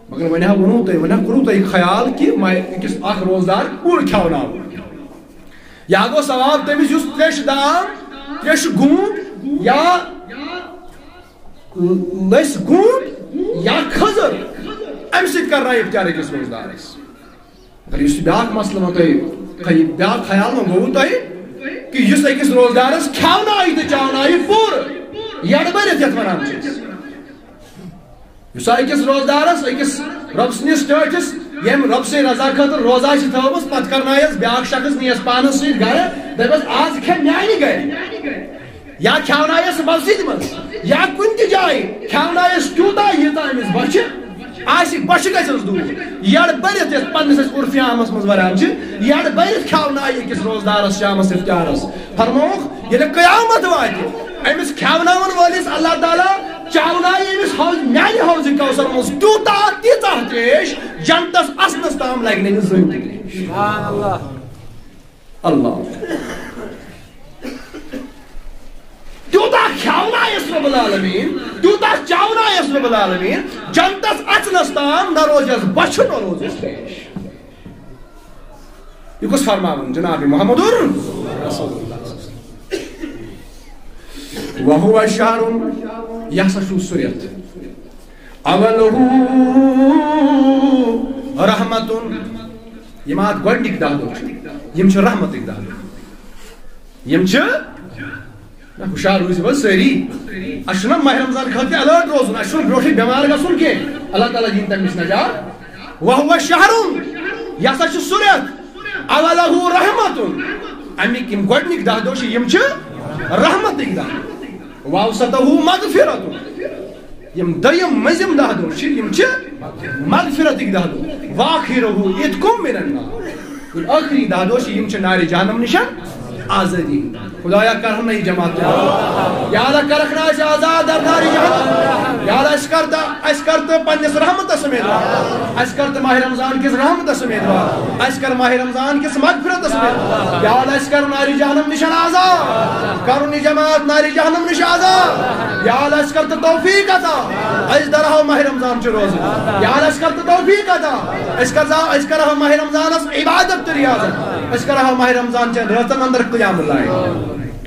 مگر وۄنۍ ہا ووٚنوُ تۄہہِ، وۄنۍ ہا کوٚروُ تۄہہِ خیال کہِ مےٚ أکِس اکھ روزدار کوٗر کھیاوناو۔ یا گوٚو ثواب تٔمِس یُس تریشہِ دام، تریشہِ گوٗم یا لٔسۍ گوٗم یا کھٔزٕر، اَمہِ سۭتۍ کرنایہِ افطار أکِس روزدارس۔ مگر یُس یہِ بیٛاکھ مسلہٕ وۄنۍ تۄہہِ، خی-، بیٛاکھ خیال وۄنۍ گوٚوُ تۄہہِ کہِ یُس أکِس روزدارس کھیاونایہِ تہٕ چاونایہِ پوٗرٕ یَڈ بٔرِتھ، یَتھ وَنان چھِ أسۍ۔ یُس أکِس روزدارس، أکِس رۄب سٕنٛدِس ٹٲٹھِس، ییٚمۍ رۄب سٕنٛدِ رضا خٲطرٕ روزہ چھِ تھٲومٕژ، پتہٕ کرنایس بیٛاکھ شخص، نِیس پانس سۭتۍ گرٕ، دپس، "آز کھےٚ میانہِ گرِ"، یا کھیاونایس مسجدِ منٛز، یا کُنہِ تہِ جایہِ کھیاونایس تیوٗتاہ، ییٖژاہ أمِس بۄچھِ آسہِ، بۄچھِ گژھٮ۪س دوٗر۔ یَڈ بٔرِتھ، یَتھ پننِس أسۍ عرفِ عامس منٛز ونان چھِ، یَڈ بٔرِتھ کھیاونایہِ أکِس روزدارس شامس افطارس۔ فرمووُکھ، ییٚلہِ قیامت واتہِ، أمِس کھیاوناون وٲلِس اللہ تعالیٰ چاونایہِ أمِس حوض، میانہِ حوضِ کوثر منٛز تیوٗتاہ، تیٖژاہ تریش، جنتس اژنس تام لگہِ نہٕ أمِس زٕہٕنۍ تہِ تریش۔ سبحان اللہ۔ اللہ۔ تیوٗتاہ کھیاونایس رب العالمین، تیوٗتاہ چاونایس رب العالمین، جنتس اژنس تام نہ روزٮ۪س بۄچھِ، نہ روزٮ۪س تریش۔ یہِ کُس فرماوان؟ جناب محمد رسول اللہ۔ وہو شہر، یہِ ہسا چھُ سُہ رٮ۪تھ۔ اولہ رحمتن، یِم اتھ گۄڈنِکۍ دہ دۄہ چھِ، یِم چھِ رحمتٕکۍ دہ دۄہ۔ یِم چھِ نہ، ہُشار روٗزِو حظ سٲری۔ اَسہِ چھُنہ ماہِ رمضان خٲطرٕ alert روزُن، اَسہِ چھُنہٕ برونٛٹھٕے بٮ۪مار گژھُن کینٛہہ۔ اللہ تعالیٰ دِیِن تَمہِ نِش نجات۔ وہو شہر، یہِ ہسا چھُ سُہ رٮ۪تھ، اولہ رحمتن، اَمِکۍ یِم گۄڈٕنِکۍ دَہ دۄہ چھِ، یِم چھِ رحمتٕکۍ دَہ۔ واوسطہ مغفرتن، یِم دوٚیِم مٔنٛزِم دَہ دۄہ چھِ، یِم چھِ مغفرتٕکۍ دَہ دۄہ۔ وآخرہ عتق من النار۔ یِم ٲخری دَہ دۄہ چھِ، یِم چھِ نارِ جہنم نِش آزٲدی۔ خدایا، کرہن نہٕ یہِ جماعت تہِ آزاد۔ یا اللہ، کرکھ نہٕ اَسہِ آزاد در نارِ جہنم۔ یا اللہ، اَسہِ کر تہٕ، اَسہِ کر تہٕ پننِس رحمتس امیدوار۔ اَسہِ کر تہٕ ماہِ رمضان کِس رحمتس امیدوار۔ اَسہِ کر ماہِ رمضان کِس مغفرتس امیدوار۔ یا اللہ، اَسہِ کر نارِ جہنم نِش آزاد۔ کرُن یہِ جماعت نارِ جہنم نِش آزاد۔ یا اللہ، اَسہِ کر تہٕ توفیق عطا۔ أسۍ درہو ماہِ رمضان چہِ روزٕ۔ یا اللہ، اَسہِ کر تہٕ توفیق عطا۔ أسۍ کر زا-، أسۍ کرہو ماہِ رمضانس عبادت تہٕ ریاضت۔ أسۍ کرہو ماہِ رمضان چٮ۪ن رٲژن اندر قیام الليل۔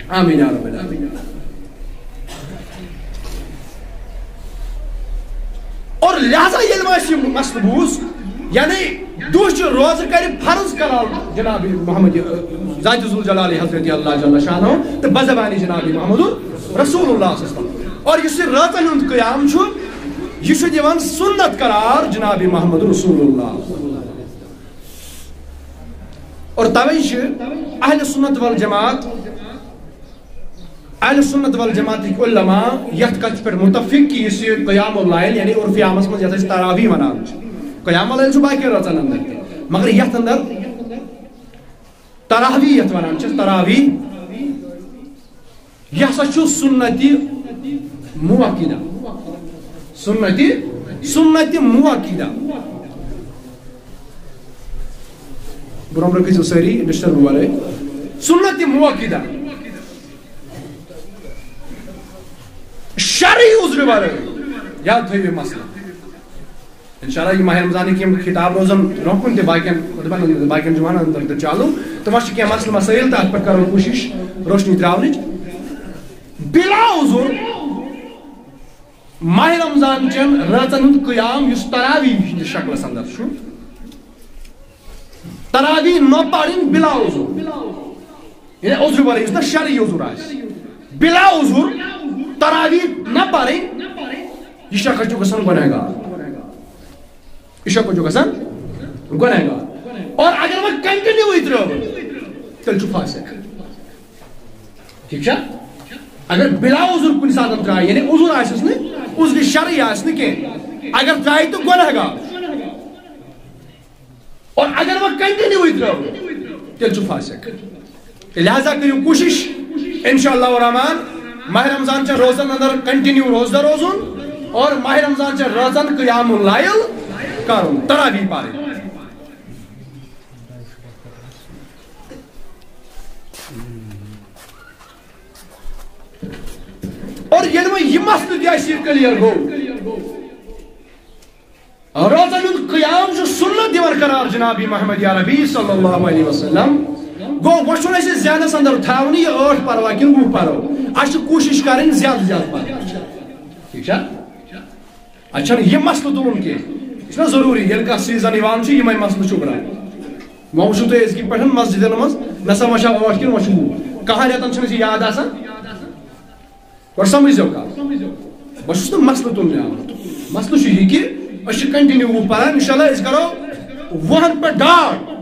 آمین یا رب العالمین۔ اور لہذا ییٚلہِ وۄنۍ اَسہِ یہِ مسلہٕ بوٗز، یعنی دۄہ چہِ روزٕ کرِ فرض قرار جناب محمد، ذات ذوالجلال حضرت اللہ جل شانہ تہٕ بزبانِ جناب محمد رسول اللہ صلی اللہ علیہ وسلم۔ اور یُس یہِ رٲژن ہُنٛد قیام چھُ، یہِ چھُ دِوان سُنت قرار جناب محمد رسول اللہ۔ اور توے چھِ اہل سنت والجماعت، اہل سنت والجماعتٕکۍ علماء یتھ کتھِ پٮ۪ٹھ متفق کہِ یُس یہِ قیام اللیل، یعنی عرفِ عامس منٛز یتھ أسۍ تراویح ونان چھِ، قیام اللیل چھُ باقین رٲژن اندر تہِ، مگر یتھ اندر تراویح یتھ ونان چھِ، تراویح، یہِ ہسا چھُ سنتِ مؤکدہ۔ سنتِ، سنتِ مؤکدہ۔ برونٛہہ برونٛہہ گٔژھِو سٲری disturb ورٲے۔ سنتِ مؤکدہ۔ شرعی عذرٕ ورٲے۔ یاد تھٲیِو یہِ مسلہٕ۔ انشاءاللہ یہِ ماہِ رمضانٕکۍ یِم خطاب روزن برونٛہہ کُن تہِ باقین خطبن اندر، باقین جمعن اندر تہِ چالو۔ تہٕ وۄنۍ چھِ کینٛہہ مسلہٕ مسٲیل، تتھ پٮ۪ٹھ کرو کوٗشش روشنی تراونٕچ۔ بلا عذر ماہِ رمضان چٮ۪ن رٲژن ہُنٛد قیام یُس تراویح ہٕنٛدِس شکلس اندر چھُ، تراویح نہ پرٕنۍ بلا عذر۔ یعنی عذرٕ ورٲے، یُس نہٕ شرعی عذر آسہِ، بلا عذر تراویح نہ پرٕنۍ، یہِ شخص چھُ گژھان گۄنہگار۔ یہِ شخص چھُ گژھان گۄنہگار۔ اور اگر وۄنۍ continue ترٲو، تیٚلہِ چھُ فاسق۔ ٹھیٖک چھا؟ اگر بلا عذر کُنہِ ساتہٕ ترٛایہِ، یعنی عذر آسٮ۪س نہٕ، عذرِ شرعی آسہِ نہٕ کینٛہہ، اگر ترٛایہِ تہٕ گۄنہگار۔ اور اگر وۄنۍ continue ترٛٲو، تیٚلہِ چھُ فاسق۔ لہذا کٔرِو کوٗشِش، انشاءاللہ الرحمن، ماہِ رمضان چٮ۪ن روزن اندر continue روزدار روزُن۔ اور ماہ رمضان چہ رٲژن قیام اللیل کرُن، تراویح پرٕنۍ۔ اور ییٚلہِ وۄنۍ یہِ مسلہٕ تہِ اَسہِ یہِ clear گوٚو، روزن ہُنٛد قیام چھُ سنت دِوان قرار جناب محمد عربی صلی اللہ علیہ وسلم۔ گوٚو، وۄنۍ چھُنہٕ اَسہِ ذہنس اندر تھاونہٕ یہِ ٲٹھ پروا کِنہٕ وُہ پرو، اَسہِ چھِ کوٗشِش کرٕنۍ زیادٕ زیادٕ پرٕنۍ۔ ٹھیٖک چھا؟ اَسہِ چھَنہٕ یہِ مسلہٕ تُلُن کینٛہہ۔ یہِ چھُنہ ضروٗری، ییٚلہِ کانٛہہ season یِوان چھُ، یِمے مسلہٕ چھُ اُبران۔ وۄنۍ وٕچھِو تُہۍ أزکہِ پٮ۪ٹھ مسجدن منٛز، مےٚ سا وۄنۍ چھا ٲٹھ کِنہٕ وۄنۍ چھُ وُہ؟ کَہَن رٮ۪تن چھُنہٕ اَسہِ یاد آسان۔ گۄڈٕ سمجھزیو کتھ۔ بہٕ چھُس نہٕ مسلہٕ تُلنہِ آمُت۔ مسلہٕ چھُ یہِ کہِ أسۍ چھِ continue وُہ پران، انشاءاللہ أسۍ کرو وُہن پٮ۪ٹھ ڈاڑ۔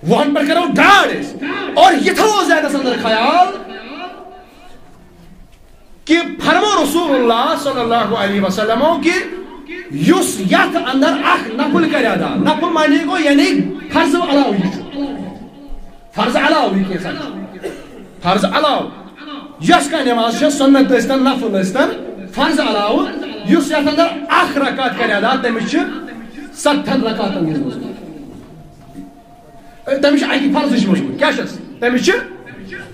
وُہن پٮ۪ٹھ کرو ڈاڑ أسۍ۔ اور یہِ تھاوو ذہنس اندر خیال کہ فرمو رسول اللہ صلی اللہ علیہ وسلمو کہ یُس یتھ اندر اکھ نفل کرِ ادا، نفل معنی گوٚو یعنی فرض علاوٕ، یہِ چھُ فرض علاوٕ، یہِ کینٛژھا چھُ فرض علاوٕ۔ یۄس کانٛہہ نماز چھےٚ، سنت ٲسۍتن، نفل ٲسۍتن، فرض علاوٕ، یُس یتھ اندر اکھ رکعت کرِ ادا، تٔمِس چھِ ستتھن رکعتن ہٕنٛز مٔزوٗرۍ۔ تٔمِس چھِ اکہِ فرضٕچ مٔزوٗرۍ۔ کیٛاہ چھَس؟ تٔمِس چھِ،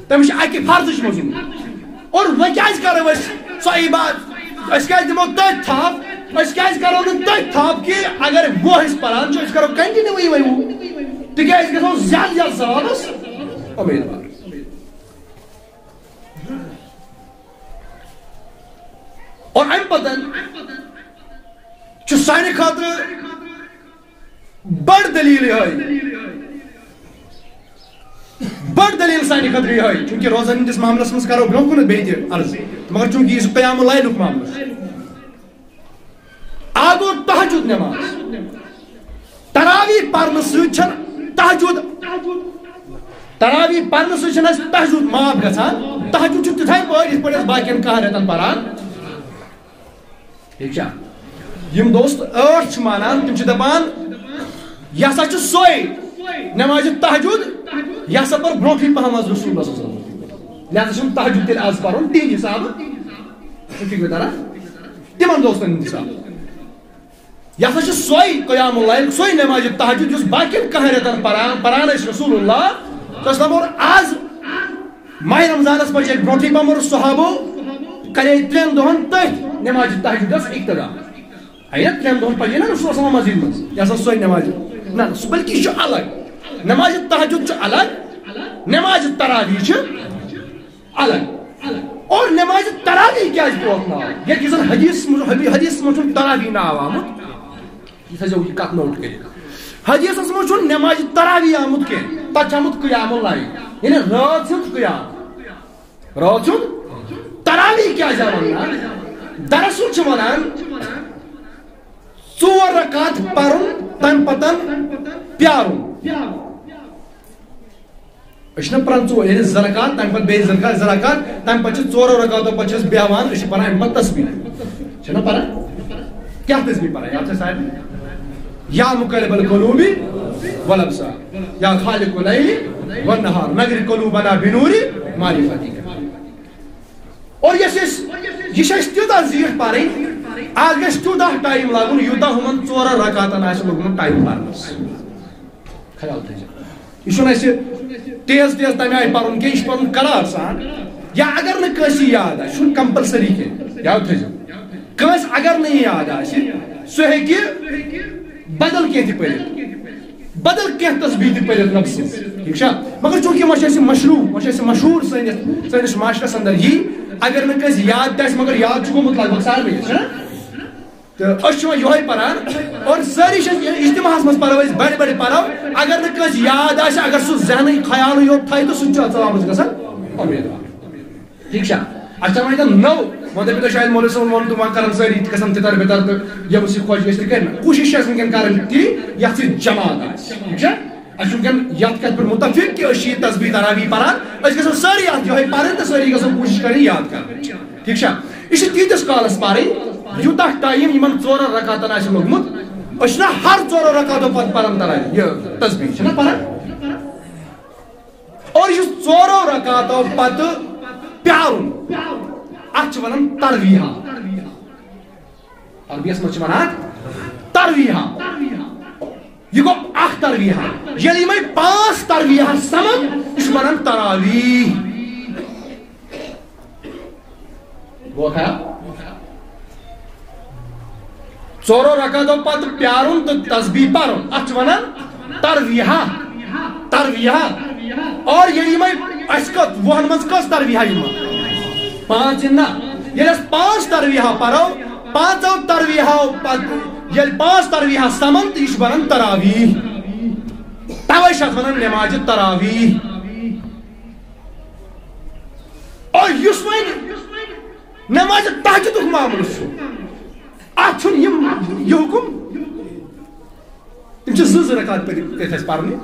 تٔمِس چھِ اکہِ فرضٕچ مٔزوٗرۍ۔ اور وۄنۍ کیٛازِ کرو أسۍ سۄ عبادت؟ أسۍ کیٛازِ دِمو تٔتھۍ تھپھ؟ أسۍ کیٛازِ کرو نہٕ تٔتھۍ تھپھ کہ اگر وُہ أسۍ پران چھِ، أسۍ کرو continue وۄنۍ وُہ؟ تِکیٛازِ گژھو زیادٕ زیادٕ ثوابس امیدوار۔ اور امہِ پتہٕ چھُ سانہِ خٲطرٕ بٔڑ دٔلیٖل یِہوٚے۔ بٔڑ دٔلیٖل سانہِ خٲطرٕ یِہوٚے، چوٗنٛکہِ روزن ہٕنٛدِس معاملس منٛز کرو برٛونٛہہ کُن بیٚیہِ تہِ عرض، مگر چوٗنٛکہِ یہِ چھُ قیام اللیلُک معاملہٕ چھُ۔ اکھ گوٚو تہجد نماز۔ تراویح پرنہٕ سۭتۍ چھَنہٕ تہجد، تراویح پرنہٕ سۭتۍ چھَنہٕ اَسہِ تہجد معاف گژھان۔ تہجد چھُ تِتھَے پٲٹھۍ، یِتھ پٲٹھۍ أسۍ باقین کاہن رٮ۪تن پران۔ ٹھیٖک چھا؟ یِم دوست ٲٹھ چھِ مانان، تِم چھِ دَپان، یہِ ہسا چھُ سۄے نمازِ تہجد، یہِ ہسا پٔر برونٛٹھٕے پہم از رسول اللہ صلی اللہ علیہ وسلم۔ لہذا چھُنہٕ تہجد تیٚلہِ از پَرُن تِہِنٛدِ حسابہٕ، چھُ فِکرِ تران؟ تِمن دوستن ہُنٛد حسابہٕ۔ یہِ ہسا چھُ سۄے قیام اللیل، سۄے نمازِ تہجد، یُس باقین کاہن رٮ۪تن پران، پران ٲسۍ رسول اللہ صلی اللہ علیہ وسلم۔ اور از ماہِ رمضانس منٛز چھِ اَسہِ برونٛٹھٕے پہم صحابو کرے ترٛٮ۪ن دۄہن تٔتھۍ نمازِ تہجدس ابتدا۔ ہے، ترٛٮ۪ن دۄہن پجے نا رسول صلی اللہ علیہ وسلم مسجد منٛز۔ یہِ ہسا سۄے نمازِ، نہ، سُہ بلکہِ یہِ چھُ الگ۔ نمازِ تہجد چھُ الگ، نمازِ تراویح چھِ الگ۔ اور نمازِ تراویح کیٛازِ پیوٚو اَتھ ناو؟ ییٚلہِ زن حدیثس منٛز، حدیثس منٛز چھُنہٕ تراویح ناو آمُت۔ یہِ تھٲیزیو یہِ کتھ note کٔرِتھ۔ حدیثس منٛز چھُنہٕ نمازِ تراویح آمُت کینٛہہ، تتھ چھُ آمُت قیام اللیل، یعنی رٲژ ہُنٛد قیام۔ رٲژ ہُنٛد تراویح کیٛازِ آو وننہٕ؟ دراصل چھِ ونان ژور رکعت پرُن، تمہِ پتن پیارُن۔ أسۍ چھِنہ پران ژور، یعنی زٕ رکعت، تَمہِ پَتہٕ بیٚیہِ زٕ رکعت، زٕ رکعت، تَمہِ پَتہٕ چھِ ژورو رکعتو پَتہٕ چھِ أسۍ بیٚہوان، أسۍ چھِ پَران اَمہِ پَتہٕ تسبیح۔ چھِنہ پَران؟ کیٛاہ تسبیح پَران؟ یاد چھا سارنٕے؟ یا مقلب القلوب والابصار، یا خالق اللیل والنہار، نور قلوبنا بنور معرفتک۔ اور یۄس أسۍ، یہِ چھِ اَسہِ تیوٗتاہ زیٖٹھ پَرٕنۍ، اَتھ گژھِ تیوٗتاہ time لَگُن، یوٗتاہ ہُمَن ژورَن رکعتَن آسہِ لوٚگمُت time پَرنَس۔ خیال تھٲیزیو۔ یہِ چھُنہٕ اَسہِ تیز تیز تَمہِ آیہِ پَرُن کینٛہہ، یہِ چھُ پَرُن قرار سان۔ یا اگر نہٕ کٲنٛسہِ یاد آسہِ، چھُنہٕ compulsory کینٛہہ، یاد تھٲیزیو۔ کٲنٛسہِ اگر نہٕ یہِ یاد آسہِ، سُہ ہیٚکہِ بدل کینٛہہ تہِ پٔرِتھ۔ بدل کینٛہہ تسبیح تہِ پٔرِتھ رۄبہٕ سٕنٛز، ٹھیٖک چھا؟ مگر چوٗنٛکہِ وۄنۍ چھُ اَسہِ مشروٗع، وۄنۍ چھُ اَسہِ مشہوٗر سٲنِس، سٲنِس معاشرَس اندر یی، اگر نہٕ کٲنٛسہِ یاد تہِ آسہِ، مگر یاد چھُ گوٚمُت لگ بگ سارنٕے، چھُنہ؟ تہٕ أسۍ چھِ وۄنۍ یِہوٚے پَران، اور سٲری چھِ أسۍ اجتماعَس منٛز پَرو، أسۍ بَڑِ بَڑِ پَرو، اگر نہٕ کٲنٛسہِ یاد آسہِ، اگر سُہ ذہنٕے خیالٕے یوت تھایہِ، تہٕ سُہ تہِ چھُ اَتھ ثوابَس گژھان اُمیٖدوار۔ ٹھیٖک چھا؟ اَسہِ چھا وۄنۍ تَتھ نٔو، وۄنۍ دَپہِ تۄہہِ شاید مولوی صٲبَن ووٚن تہٕ وۄنۍ کَرَن سٲری تہِ گژھن تِتَر بِتَر تہٕ ییٚمِس یہِ خۄش گژھِ تہِ کَرِ نہ۔ کوٗشِش چھِ اَسہِ وٕنکٮ۪ن کَرٕنۍ تی، یَتھ سۭتۍ جماعت آسہِ۔ ٹھیٖک چھا؟ اَسہِ چھُ وٕنکٮ۪ن یَتھ کَتھِ پٮ۪ٹھ مُتفِق کہِ أسۍ چھِ یہِ تسبیح تراویح پَران، أسۍ گژھو سٲری اَتھ یِہوٚے پَرٕنۍ تہٕ سٲری گژھو کوٗشِش کَرٕنۍ یاد کَرٕنۍ۔ ٹھیٖک چھا؟ یہِ چھِ تیٖتِس کالَس پَرٕنۍ، یوٗتاہ time یِمَن ژورَن رکعتَن آسہِ لوٚگمُت۔ أسۍ چھِنہ ہر ژورو رکعتو پَتہٕ پَران تراویح، یہِ تسبیح چھِنہ پَران؟ اور یُس ژورو رکعتو پتہٕ پیارُن، اتھ چھِ ونان ترویحہ۔ عربیس منٛز چھِ ونان ترویحہ۔ یہِ گوٚو اکھ ترویحہ۔ ییٚلہِ یِمے پانٛژھ ترویحہ سمن، یہِ چھُ ونان تراویح۔ گوٚو خیال؟ ژورو رکعتو پتہٕ پیارُن تہٕ تسبیح پرُن، اتھ چھِ ونان ترویحہ۔ ترویحہ۔ اور ییٚلہِ یِمے، اسہِ کٔژ، وُہن منٛز کٔژ ترویحہ یِمن؟ پانٛژھ یِن نہ۔ ییٚلہِ أسۍ پانٛژھ ترویحہ پرو، پانٛژو ترویحو پتہٕ ییٚلہِ پانٛژھ ترویحہ سمن، تہٕ یہِ چھُ بنان تراویح۔ توے چھِ اتھ ونان نمازِ تراویح۔ اور یُس وۄنۍ نمازِ تہجدُک معاملہٕ چھُ، اتھ چھُنہٕ یِم، یہِ حُکُم۔ تِم چھِ زٕ زٕ رکعت پٔرِتھ، پٔرِتھ اَسہِ پَرنہِ۔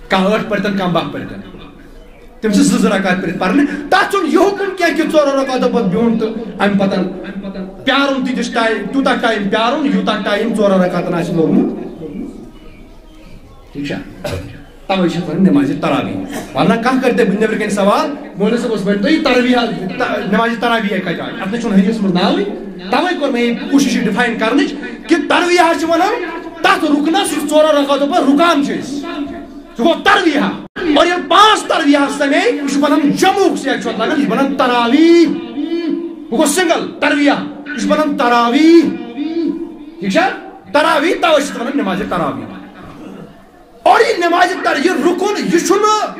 کانٛہہ ٲٹھ پٔرۍتَن، کانٛہہ باہ پٔرۍتَن۔ تِم چھِ زٕ زٕ رکعت پٔرِتھ پَرنہِ۔ تَتھ چھُنہٕ یہِ حُکُم کینٛہہ کہِ ژورو رکعتو پَتہٕ بیوٚن تہٕ اَمہِ پَتَن پیارُن تیٖتِس ٹایم، تیوٗتاہ ٹایم پیارُن، یوٗتاہ ٹایم ژورو رکعتَن آسہِ لوٚگمُت۔ ٹھیٖک چھا؟ توے چھِ اتھ ونان نمازِ تراویح۔ ورنہ کانٛہہ کرِ تۄہہِ نیٚبرٕ کنہِ سوال، مولوی صٲب اوس ونان تۄہہِ تراویح، نمازِ تراویح کتہِ آیہِ؟ اتھ نہ چھُنہٕ حدیثس منٛز ناوٕے۔ توے کوٚر مےٚ یہِ کوٗشش یہِ ڈِفاین کرنٕچ کہِ تراویح چھِ ونان تتھ رُکنس یُس ژورو رکعتو پتہٕ رُکان چھِ أسۍ۔ سُہ گوٚو تراویح۔ اور ییٚلہِ پانٛژھ تراویح سمے، یہِ چھُ ونان جمعُک سیگ چھُ اتھ لگان، یہِ چھُ ونان تراویح۔ ہُہ گوٚو سنگل تراویح، یہِ چھُ ونان تراویح۔ ٹھیٖک چھا؟ تراویح، توے چھِ اتھ ونان نمازِ تراویح۔ اور یہِ نمازِ تر، یہِ رُکُن، یہِ چھُنہٕ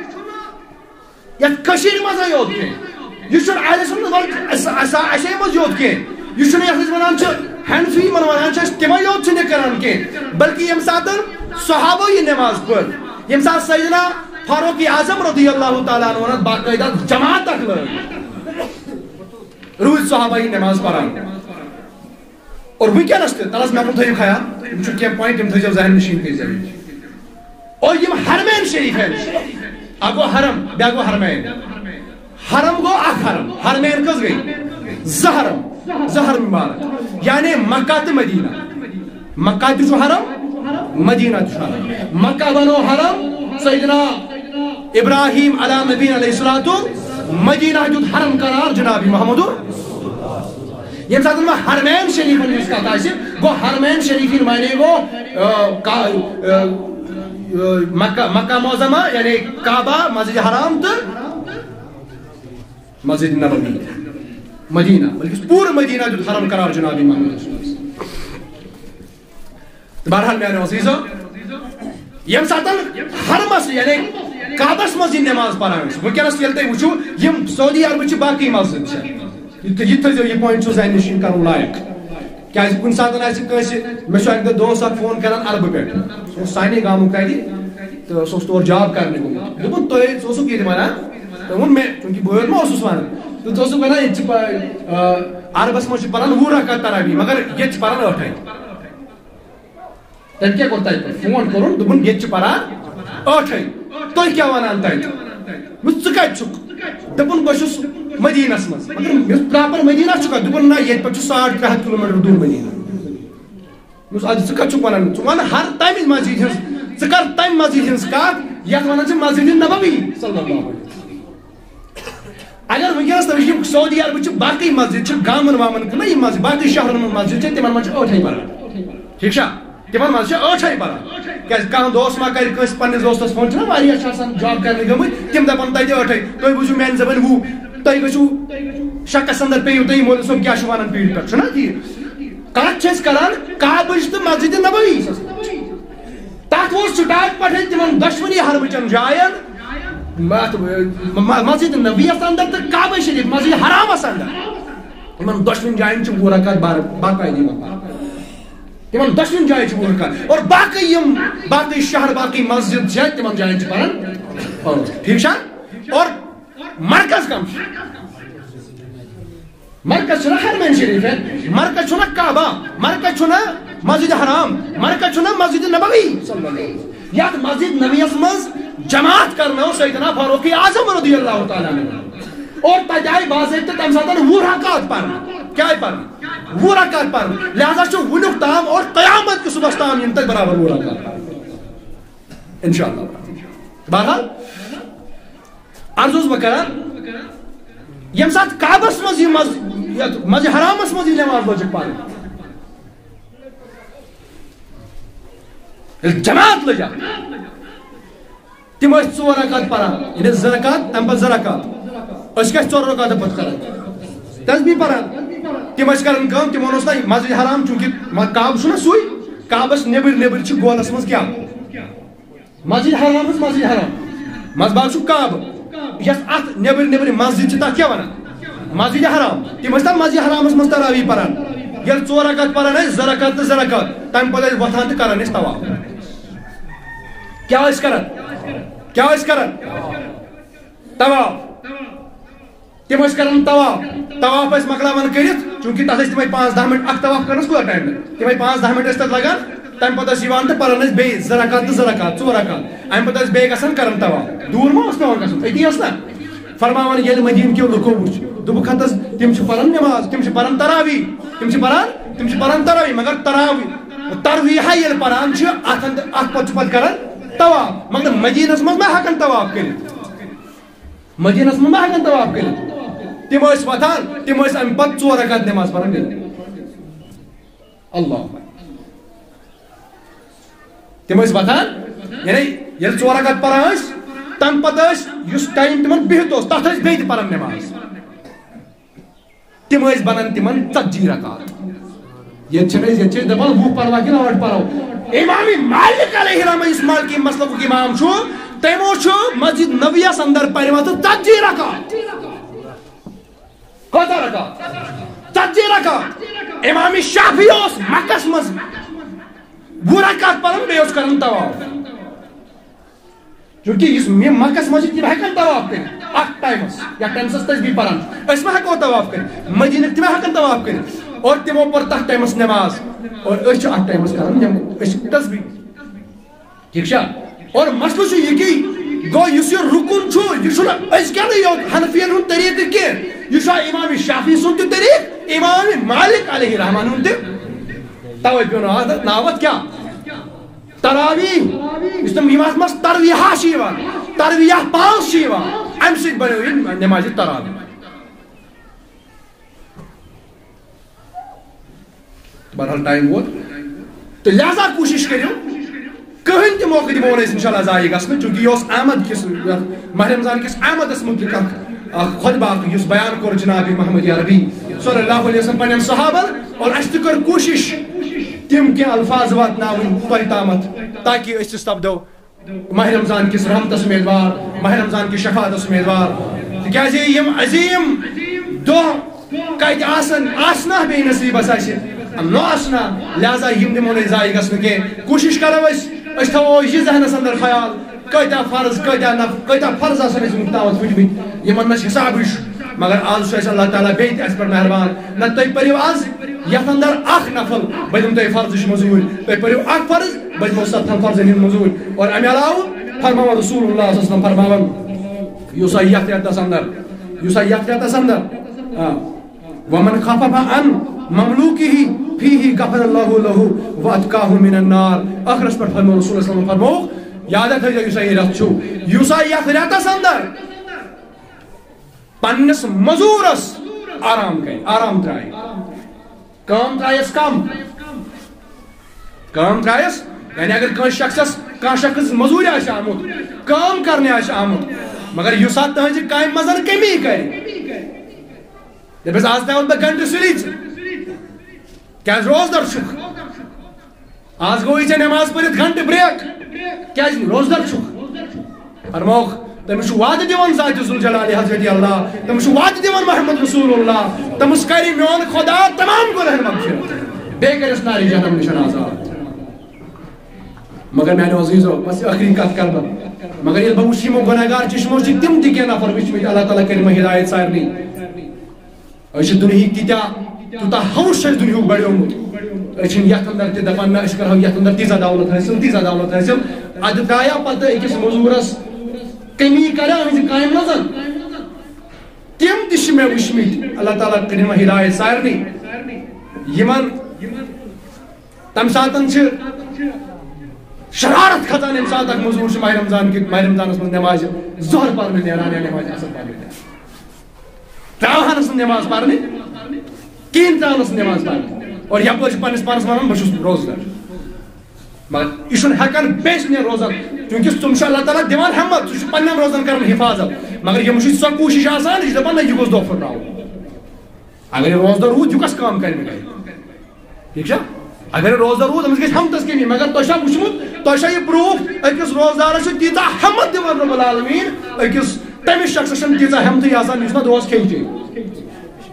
یَتھ کٔشیٖرِ منٛزٕے یوت کینٛہہ۔ یہِ چھُنہٕ اہلِ سُنت وَل اَسہِ، اَسہِ، اَسے منٛز یوت کینٛہہ۔ یہِ چھُنہٕ یَتھ أسۍ وَنان چھِ حنفی یِمَن وَنان چھِ أسۍ، تِمَے یوت چھِنہٕ یہِ کَران کینٛہہ، بلکہِ ییٚمہِ ساتَن صحابہ یہِ نماز پٔر، ییٚمہِ ساتہٕ سیدنا فاروق اعظم رضی اللہ تعالیٰ عنہ وَنان باقٲعدٕ جماعت اَکھ لٲج، روٗدۍ صحابہ یہِ نماز پَران۔ اور وٕنکیٚنَس تہِ، تَلَس مےٚ کُن تھٲیِو خیال، یِم چھِ کینٛہہ point، یِم تھٲیزیو ذہن نشین کٔرۍ زیو۔ اور یِم حرمین شریفین چھِ، اَکھ گوٚو حرم، بیٛاکھ گوٚو حرمین۔ حرم گوٚو اَکھ حرم، حرمین کٔژ گٔے؟ زٕ حرم، زٕ حرم مبارک۔ یعنی مکہ تہٕ مدینہ۔ مکہ تہِ چھُ حرم، مدینہ تہِ چھُ حرم۔ مکہ بنو حرم، سیدنا ابراہیم علیٰ نبینا علیہ الصلوۃ، مدینہ دیُت حرم قرار جناب محمد۔ ییٚمہِ ساتہٕ وۄنۍ حرمین شریفن ہٕنٛز کتھ آسہِ، گوٚو حرمین شریفین معنی گوٚو، آ، کا-، آ، آ، مکہ، مکہ معظمہ یعنی کعبہ، مسجد حرام تہٕ مسجد نبوی، مدینہ، بلکہ پوٗرٕ مدینہ دیُت حرم قرار جناب محمد رسول۔ تہٕ بہرحال میانیو عزیزو، ییٚمہِ ساتہٕ حرمس یعنی کعبس منٛز یہِ نماز پران چھِ، وٕنکیٚنس ییٚلہِ تُہۍ وٕچھِو، یِم سعودی عربٕچ چھِ باقٕے مسجد چھِ، یہِ تہِ، یہِ تھٲیزیو، یہِ point چھُ ذہن نشین کرُن لایق۔ کیازِ کُنہِ ساتہٕ آسہِ کٲنٛسہِ، مےٚ چھُ اَکہِ دۄہ دوس اکھ phone کران عربہٕ پٮ۪ٹھ، سُہ اوس سانے گامُک تَتہِ، تہٕ سُہ اوس تور job کرنہِ گوٚمُت۔ دوٚپُن، تُہۍ، سُہ اوسُکھ ییٚتہِ وَنان، تہٕ ووٚن مےٚ، چوٗنٛکہِ بہٕ یوت ما اوسُس وَنان، تہٕ ژٕ اوسُکھ وَنان، ییٚتہِ چھِ پَ-، آ، عربَس منٛز چھِ پَران وُہ رکعت تراویح، مگر ییٚتہِ چھِ پَران ٲٹھَے۔ تٔمۍ کیٛاہ کوٚر تَتہِ پٮ۪ٹھ؟ Phone کوٚرُن، دوٚپُن، ییٚتہِ چھِ پَران ٲٹھَے۔ تُہۍ کیٛاہ وَنان تَتہِ؟ دوٚپمَس، ژٕ کَتہِ چھُکھ؟ دوٚپُن، بہٕ چھُس مدیٖنَس منٛز۔ مگر مےٚ دوٚپُس، proper مدیٖنہ چھُکھا؟ دوٚپُن، نہ، ییٚتہِ پٮ۪ٹھ چھُ ساڑ ترٛےٚ ہَتھ کِلوٗ میٖٹر دوٗر مدیٖنہ۔ دوٚپمَس، اَدٕ ژٕ کَتہِ چھُکھ وَنان؟ ژٕ وَن ہر تَمہِ مسجد ہٕنٛز، ژٕ کَر تَمہِ مسجد ہٕنٛز کَتھ، یَتھ وَنان چھِ مسجد نبوی صلی اللہ علیہ وسلم۔ اگر وٕنکیٚنَس تُہۍ وٕچھِو، یِم سعودی عربٕچ چھِ باقٕے مسجد چھِ گامَن وامَن کُن نہ یِم مسجد، باقٕے شہرَن منٛز مسجد چھِ، تِمَن منٛز چھِ ٲٹھَے پَران۔ ٹھیٖک چھا؟ تِمَن منٛز چھِ ٲٹھَے پَران۔ کیٛازِ کانٛہہ دوس ما کَرِ کٲنٛسہِ پنٛنِس دوستَس phone، چھُنہ واریاہ چھِ آسان job کَرنہِ گٔمٕتۍ، تِم دَپَن تَتہِ ٲٹھَے۔ تُہۍ بوٗزِو میٛانہِ زَبٲنۍ وُہ، تُہۍ گٔژھِو شَکَس اَندَر پیٚیِو تُہۍ، یہِ مولوی صٲب کیٛاہ چھُ وَنان پیٖرِ پٮ۪ٹھ، چھُنہ ٹھیٖک؟ کَتھ چھِ أسۍ کَران کعبٕچ تہٕ مسجد نبوی۔ تَتھ اوس start پٮ۪ٹھَے تِمَن دۄشوٕنی حرمٕچَن جایَن، اَتھ م-، م-، مسجد نبویَس اندر تہٕ کعبہ شریف، مسجد حرامَس اندر۔ یِمَن دۄشوٕنی جایَن چھِ وُہ رکعت بار-، باقاعدٕ یِوان پَرنہٕ۔ تِمَن دۄشوٕنی جایَن چھِ وُہ رکعت۔ اور باقٕے یِم، باقٕے شہر، باقٕے مسجد چھِ، تِمَن جایَن چھِ پَران پانٛژھ۔ ٹھیٖک چھا؟ اور مرکز کم چھُ؟ مرکز چھُنہ حرمین شریف ہے، مرکز چھُنہ کعبہ، مرکز چھُنہ مسجد حرام، مرکز چھُنہ مسجد نبوی صلی اللہ علیہ وسلم۔ یتھ مسجد نبویس منٛز جماعت کرنٲو سیدنا فاروق اعظم رضی اللہ تعالیٰ عنہ۔ اور تتہِ آیہِ باضٲبطہٕ تمہِ ساتہٕ وُہ رکعت پرنہٕ۔ کیٛاہ آیہِ پرنہٕ؟ وُہ رکعت پرنہٕ۔ لہذا چھُ وُنیُک تام اور قیامت کہِ صبحس تام یِن تتہِ برابر وُہ رکعت پرنہٕ۔ انشاءاللہ۔ بہرحال، عرض اوسُس بہٕ کران، ییٚمہِ ساتہٕ کعبس منٛز یہِ مسجد، یتھ مسجد حرامس منٛز یہِ نماز لٔجکھ پرٕنۍ، ییٚلہِ جماعت لٔج اَتھ، تِم ٲسۍ ژور رکعت پران، یعنی زٕ رکعت، تَمہِ پتہٕ زٕ رکعت۔ أسۍ کیٛاہ چھِ ژور رکعتو پتہٕ کران؟ تسبیح پران۔ تِم ٲسۍ کران کٲم، تِمن اوس نہ مسجد حرام، چوٗنٛکہِ ما-، کعبہٕ چھُنہ سُے، کعبس نیٚبٕرۍ نیٚبٕرۍ چھِ گولس منٛز کیٛاہ؟ مسجد حرام ہٕنٛز مسجد حرام۔ منٛز باغ چھُ کعبہٕ۔ یۄس اتھ نیٚبٕرۍ نیٚبٕرۍ مسجد چھِ، تتھ کیٛاہ ونان؟ مسجد حرام۔ تِم ٲسۍ تتھ مسجد حرامس منٛز تراویح پران۔ ییٚلہِ ژور رکعت پران ٲسۍ، زٕ رکعت تہٕ زٕ رکعت، تمہِ پتہٕ ٲسۍ وۄتھان تہٕ کران ٲسۍ طواف۔ کیٛاہ ٲسۍ کران؟ کیٛاہ ٲسۍ کران؟ طواف۔ تِم ٲسۍ کران طواف۔ طواف ٲسۍ مۄکلاوان کٔرِتھ، چوٗنٛکہِ تَتھ ٲسۍ تِمَے پانٛژھ دَہ مِنٹ، اَکھ طواف کَرنَس کوٗتاہ ٹایم لَگہِ؟ تِمَے پانٛژھ دَہ مِنٹ ٲسۍ تَتھ لَگان۔ تَمہِ پَتہٕ ٲسۍ یِوان تہٕ پَران ٲسۍ بیٚیہِ زٕ رکعت تہٕ زٕ رکعت، ژور رکعت۔ اَمہِ پَتہٕ ٲسۍ بیٚیہِ گژھان کَران طواف۔ دوٗر ما اوس پٮ۪وان گژھُن؟ أتی ٲس نا۔ فرماوان، ییٚلہِ مدیٖنہٕ کیو لُکو وُچھ، دوٚپُکھ، ہَتَس، تِم چھِ پَران نٮ۪ماز، تِم چھِ پَران تراویح، تِم چھِ پَران، تِم چھِ پَران تراویح، مگر تراویح، تراویحہ ییٚلہِ پَران چھِ، اَتھ اَنٛد-، اَتھ پَتہٕ چھِ پَتہٕ کَران طواف۔ مگر مدیٖنَس منٛز ما ہٮ۪کَن طواف کٔرِتھ؟ مدینس منٛز ما ہٮ۪کن طواف کٔرِتھ؟ تِم ٲسۍ وۄتھان، تِم ٲسۍ امہِ پتہٕ ژور رکعت نماز پران بیٚیہِ۔ اللہ اکبر۔ تِم ٲسۍ وۄتھان، یعنی ییٚلہِ ژور رکعت پران ٲسۍ، تمہِ پتہٕ ٲسۍ، یُس ٹایم تِمن بِہِتھ اوس، تتھ ٲسۍ بیٚیہِ تہِ پران نماز۔ تِم ٲسۍ بنان تِمن ژتجی رکعت۔ ییٚتہِ چھِنہٕ أسۍ، ییٚتہِ چھِ أسۍ دَپان وُہ پَروا کِنہٕ ٲٹھ پَرو۔ امام مالک علیہ رحمہ، یُس مالکی مسلکُک امام چھُ، تٔمۍ اوس چھُ مسجد نبویَس اندر پَرِمَژٕ ژتجی رکعت۔ کۭژاہ رکعت؟ ژتجی رکعت۔ امام شافعی اوس مکس منٛز وُہ رکعت پَران، بیٚیہِ اوس کران طواف۔ چونکہ یُس مےٚ مکس مسجد تِم ہٮ۪کن طواف کٔرِتھ اَتھ ٹایمَس، یَتھ ٹایمَس أسۍ تسبیح پران چھِ، أسۍ ما ہٮ۪کو طواف کٔرِتھ؟ مدیٖنٕکۍ تِم ہٮ۪کن طواف کٔرِتھ۔ اور تِمو پٔر تَتھ ٹایمَس نٮ۪ماز، اور أسۍ چھِ اَتھ ٹایمَس کران نٮ۪م-، أسۍ چھِ تسبیح۔ ٹھیٖک چھا؟ اور مسلہٕ چھُ یہِ کہِ گوٚو یُس یہِ رُکُن چھُ، یہِ چھُنہٕ أزکٮ۪نٕے یوت حنفیَن ہُنٛد طریٖقہٕ کینٛہہ، یہِ چھُ امام شافعی سُنٛد تہِ طریٖقہٕ، امام مالک علیہ رحمان ہُنٛد تہِ۔ توے پیوٚو ناو اَتھ، ناو اَتھ کیٛاہ؟ تراویح، یُس تِم یِم اَتھ منٛز ترویحہ چھِ یِوان، ترویحہ پانٛژھ چھِ یِوان، اَمہِ سۭتۍ بَنیو یہِ نمازِ تراویح۔ بہرحال، ٹایم ووت، تہٕ لہذا کوٗشِش کٔرِو، کٕہٕنۍ تہِ موقعہٕ دِمو نہٕ أسۍ اِنشاءاللہ ضایع گژھنہٕ، چوٗنٛکہِ یہِ اوس آمد کِس، یَتھ ماہِ رمضان کِس آمدس مُتعلِق اَکھ، اَکھ خطبہ اَکھ، یُس بیان کوٚر جناب محمد عربی صلی اللہ علیہ وسلم پنٛنٮ۪ن صحابن، اور اَسہِ تہِ کٔر کوٗشِش تِم کینٛہہ الفاظ واتناوٕنۍ تۄہہِ تامَتھ، تاکہِ أسۍ تہِ سپدو ماہِ رمضان کِس رحمتس امیدوار، ماہِ رمضان کِس شفاعتس امیدوار۔ تِکیازِ یِم عظیٖم دۄہ کتہِ آسن، آسنا بیٚیہِ نصیٖبس اَسہِ، نہ آسنا، لہذا یِم دِمو نہٕ أسۍ ضایع گژھنہٕ کینٛہہ۔ کوٗشِش کرو أسۍ، أسۍ تھاوو یہِ ذہنس اندر خیال، کۭتیاہ فرض، کۭتیاہ نف-، کۭتیاہ فرض آسن اَسہِ وُنیُک تامَتھ پھٕٹمٕتۍ، یِمن نہ چھِ حسابٕے چھُ۔ مگر آز چھُ اَسہِ اللہ تعالیٰ بیٚیہِ تہِ اَسہِ پٮ۪ٹھ مہربان۔ نہ تُہۍ پٔرِو آز یَتھ اندر اکھ نفل، بہٕ دِمہٕ تۄہہِ فرضٕچ مٔزوٗرۍ۔ تُہۍ پٔرِو اکھ فرض، بہٕ دِمو ستتھن فرضن ہِنٛز مٔزوٗرۍ۔ اور اَمہِ علاوٕ فرماوان رسول اللہ صلی اللہ علیہ وسلم فرماوان، یُس آ یَتھ رٮ۪تس اندر، یُس آ یَتھ رٮ۪تس اندر، آ، ومن خفف عن مملوکہ فیہ غفر اللہ لہ واتقاہ من النار۔ ٲخرس پٮ۪ٹھ فرموو رسول اللہ صلی اللہ علیہ وسلم، فرموو، یاد تھٲیزیو، یُس آ یہِ رٮ۪تھ چھُ، یُس آ یَتھ رٮ۪تس اندر پننِس مزوٗرس آرام گٔے، آرام ترٛایہِ۔ کٲم ترٛایس کم۔ کٲم ترٛایس، یعنی اگر کٲنٛسہِ شخصس، کانٛہہ شخص مزوٗرِ آسہِ آمُت، کٲم کرنہِ آسہِ آمُت، مگر یُس اتھ تُہنٛزِ کامہِ منٛز کمی کرِ، دٔپِس، "آز تھاوَتھ بہٕ گھنٹہٕ سُلی ژٕ، کیٛازِ روزدر چھُکھ؟" آز گوٚوٕے ژےٚ نٮ۪ماز پٔرِتھ گھنٹہٕ بریک۔ کیٛازِ؟ روزدر چھُکھ۔ فرموکھ، تٔمِس چھُ وعدٕ دِوان ذاتِ ذوالجلالِ حضرت اللہ، تٔمِس چھُ وعدٕ دِوان محمد رسول اللہ، تٔمِس کرِ میون خدا تمام گۄناہن مغفرت۔ بیٚیہِ کٔرِس نارِ جہنم نِش آزاد۔ مگر میانیو عزیزو، بس یہِ ٲخری کتھ کرٕ بہٕ۔ مگر ییٚلہِ بہٕ وٕچھٕ یِمو گۄناہگار چشمو چھِ تِم تہِ کینٛہہ نفر وٕچھمٕتۍ، اللہ تعالیٰ کٔرِنۍ وۄنۍ ہدایت سارنٕے۔ أسۍ چھِ دُنہِکۍ تیٖتیٛاہ، تیوٗتاہ ہوس چھُ اَسہِ دُنہُک بڑیومُت۔ أسۍ چھِنہٕ یَتھ اندر تہِ دَپان، نہ، أسۍ کرہو یَتھ اندر تیٖژاہ دولت حٲصِل، تیٖژاہ دولت حٲصِل۔ اَدٕ درٛایاو پتہٕ أکِس مٔزوٗرَس کٔمی کَران أہٕنٛزِ کامہِ منٛز۔ تِم تہِ چھِ مےٚ وٕچھمٕتۍ، اللہ تعالیٰ کٔرِنۍ وۄنۍ ہدایت سارنٕے۔ یِمن تَمہِ ساتہٕ چھِ شرارت کھژان، ییٚمہِ ساتہٕ اکھ مٔزوٗر چھُ ماہِ رمضان کہِ، ماہِ رمضانَس منٛز نٮ۪مازِ ظہر پرنہِ نیران یا نٮ۪مازِ عصر پرنہِ نیران۔ تراوہنس نہٕ نماز پرنہِ، کہیٖنۍ تراونس نہٕ نماز پرنہِ۔ اور یپٲرۍ چھُ پننِس پانس ونان، بہٕ چھُس روزدار۔ مگر یہِ چھُنہٕ ہٮ۪کان بیٚیہِ سٕنٛدٮ۪ن روزان، چوٗنٛکہِ تِم چھِ اللہ تعالیٰ دِوان ہٮ۪مت، سُہ چھُ پننٮ۪ن روزان کران حفاظت۔ مگر یِم چھِ سۄ کوٗشِش آسان، یہِ چھِ دپان، نہ، یہِ گوٚژھ دۄہ پھٔٹراوُن۔ اگر یہِ روزدار روٗد، یہِ کۄس کٲم کرِ مےٚ گرِ؟ ٹھیٖک چھا؟ اگر یہِ روزدار روٗد، أمِس گژھِ ہٮ۪متس کمی۔ مگر تۄہہِ چھا وٕچھمُت، تۄہہِ چھا یہِ پروٗف، أکِس روزدارس چھُ تیٖژاہ ہٮ۪مت دِوان رب العالمین، أکِس تٔمِس شخصس چھُنہٕ تیٖژاہ ہٮ۪متٕے آسان، یُس نہٕ دۄہس کھیٚیہِ چیٚیہِ۔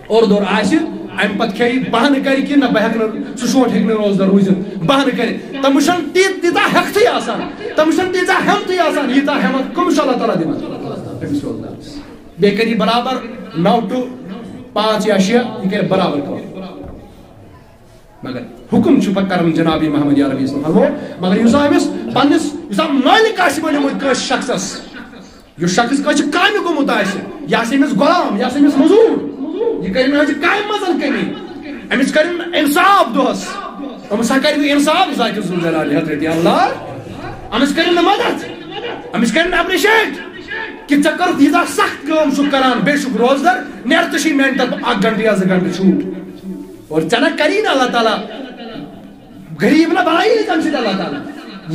اورٕ دورٕ آسہِ، امہِ پتہٕ کھیٚیہِ، بہانہٕ کرِ کہِ نہ، بہٕ ہٮ۪کہٕ نہٕ، سُہ شونٛٹھ ہیٚکہِ نہٕ روزدار روٗزِتھ، بہانہٕ کرِ۔ تٔمِس چھَنہٕ تی-، تیٖژاہ ہٮ۪کتھٕے آسان، تٔمِس چھَنہٕ تیٖژاہ ہٮ۪متھٕے آسان، ییٖژاہ ہٮ۪متھ کٔمِس چھُ اللہ تعالیٰ دِوان؟ أمِس چھُ اللہ تعالیٰ۔ بیٚیہِ کرِ یہِ برابر نو to پانٛژھ یا شےٚ، یہِ کرِ برابر کٲم۔ مگر حُکُم چھُ پتہٕ کران جناب محمد عربی صٲب فرمو، مگر یُس أمِس پننِس، یُس أمۍ مٲلِک آسہِ بنیومُت کٲنٛسہِ شخصس، یُس شخص کٲنٛسہِ کامہِ گوٚمُت آسہِ، یہِ آسہِ أمِس غلام، یہِ آسہِ أمِس مٔزوٗر، یہِ کرِ نہٕ أمِس کامہِ منٛز کمی، أمِس کرِ نہٕ انصاف دۄہس، أمِس ہا کرِ نہٕ انصاف ذاتِ ذوالجلال حضرت اللہ، أمِس کرِ نہٕ مدد، أمِس کرِ نہٕ appreciate کہِ ژےٚ کٔرٕتھ ییٖژاہ سخت کٲم چھُکھ کران، بیٚیہِ چھُکھ روزدر، نیر ژٕ چھُے میانہِ طرفہٕ اکھ گھنٹہٕ یا زٕ گھنٹہٕ چھوٗٹ۔ اور ژےٚ نہ کری نہٕ اللہ تعالیٰ غریٖب نہ بنایی نہٕ تَمہِ سۭتۍ اللہ تعالیٰ۔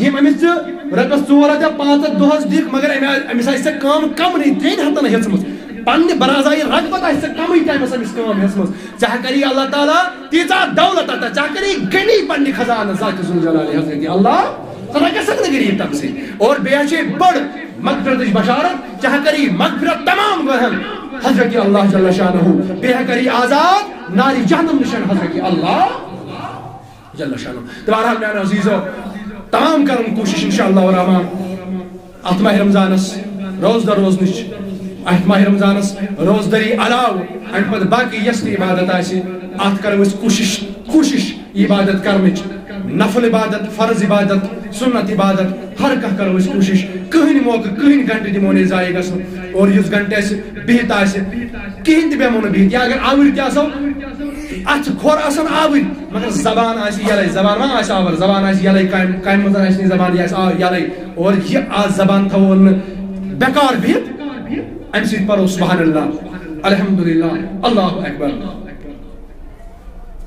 یِم أمِس ژٕ رۄپیَس ژور ہَتھ یا پانٛژھ ہَتھ دۄہَس دِکھ، مگر أمۍ آ-، أمِس آسہِ ژےٚ کٲم کمنٕے، ترٛٮ۪ن ہَتَن ہیٚژمٕژ۔ پننہِ برازایہِ رغبت آسہِ ژےٚ کمٕے تٔمِس أمِس کٲم ہیٚژمٕژ۔ ژےٚ ہا کری اللہ تعالیٰ تیٖژاہ دولت عطا، ژےٚ ہا کری غنی پننہِ خزانہٕ ذاتِ ذوالجلال حضرت اللہ۔ ژٕ نہ گژھکھ نہٕ غریٖب تَمہِ سۭتۍ۔ اور بیٚیہِ ہا چھے بٔڑ مغفرتٕچ بشارت، ژےٚ ہا کری مغفرت تمام گۄنہن حضرت اللہ جل شانہ۔ بیٚیہِ ہا کری آزاد نارِ جہنم نِشن حضرت اللہ جل شانہ۔ تہٕ بہرحال میانیو عزیزو، تمام کرن کوٗشِش انشاءاللہ الرحمن اتھ ماہِ رمضانس روزدر روزنٕچ، اتھ ماہِ رمضانس روزدری علاوٕ امہِ پتہٕ باقٕے یۄس تہِ عبادت آسہِ، اتھ کرو أسۍ کوٗشِش، کوٗشِش عبادت کرنٕچ، نفل عبادت، فرض عبادت، سنت عبادت، ہر کانٛہہ کرو أسۍ کوٗشِش۔ کٕہٕنۍ موقعہٕ، کٕہٕنۍ گھنٹہٕ دِمو نہٕ أسۍ ضایع گژھُن۔ اور یُس گھنٹہٕ اَسہِ بِہِتھ آسہِ، کِہیٖنۍ تہِ بیٚہمو نہٕ بِہِتھ۔ یا اگر آوٕرۍ تہِ آسو، اَتھٕ کھۄر آسن آوٕرۍ، مگر زبان آسہِ یَلَے۔ زبان ما آسہِ آوٕر، زبان آسہِ یَلَے، کامہِ، کامہِ منٛز آسہِ نہٕ زبان، یہِ آسہِ آ-، یَلَے۔ اور یہِ آ-، زبان تھاوو نہٕ بیکار بِہِتھ، اَمہِ سۭتۍ پَرو سبحان اللہ، الحمدللہ، اللہ اکبر۔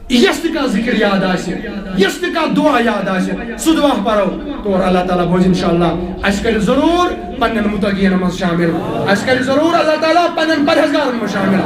یۄس تہِ کانٛہہ ذِکِر یاد آسہِ، یۄس تہِ کانٛہہ دُعا یاد آسہِ، سُہ دُعا پَرو، تور اللہ تعالیٰ بوزِ انشاءاللہ۔ اَسہِ کَرِ ضروٗر پنٛنٮ۪ن مُتقیٖنَن منٛز شٲمِل، اَسہِ کَرِ ضروٗر اللہ تعالیٰ پنٛنٮ۪ن پرہیزگارَن منٛز شٲمِل۔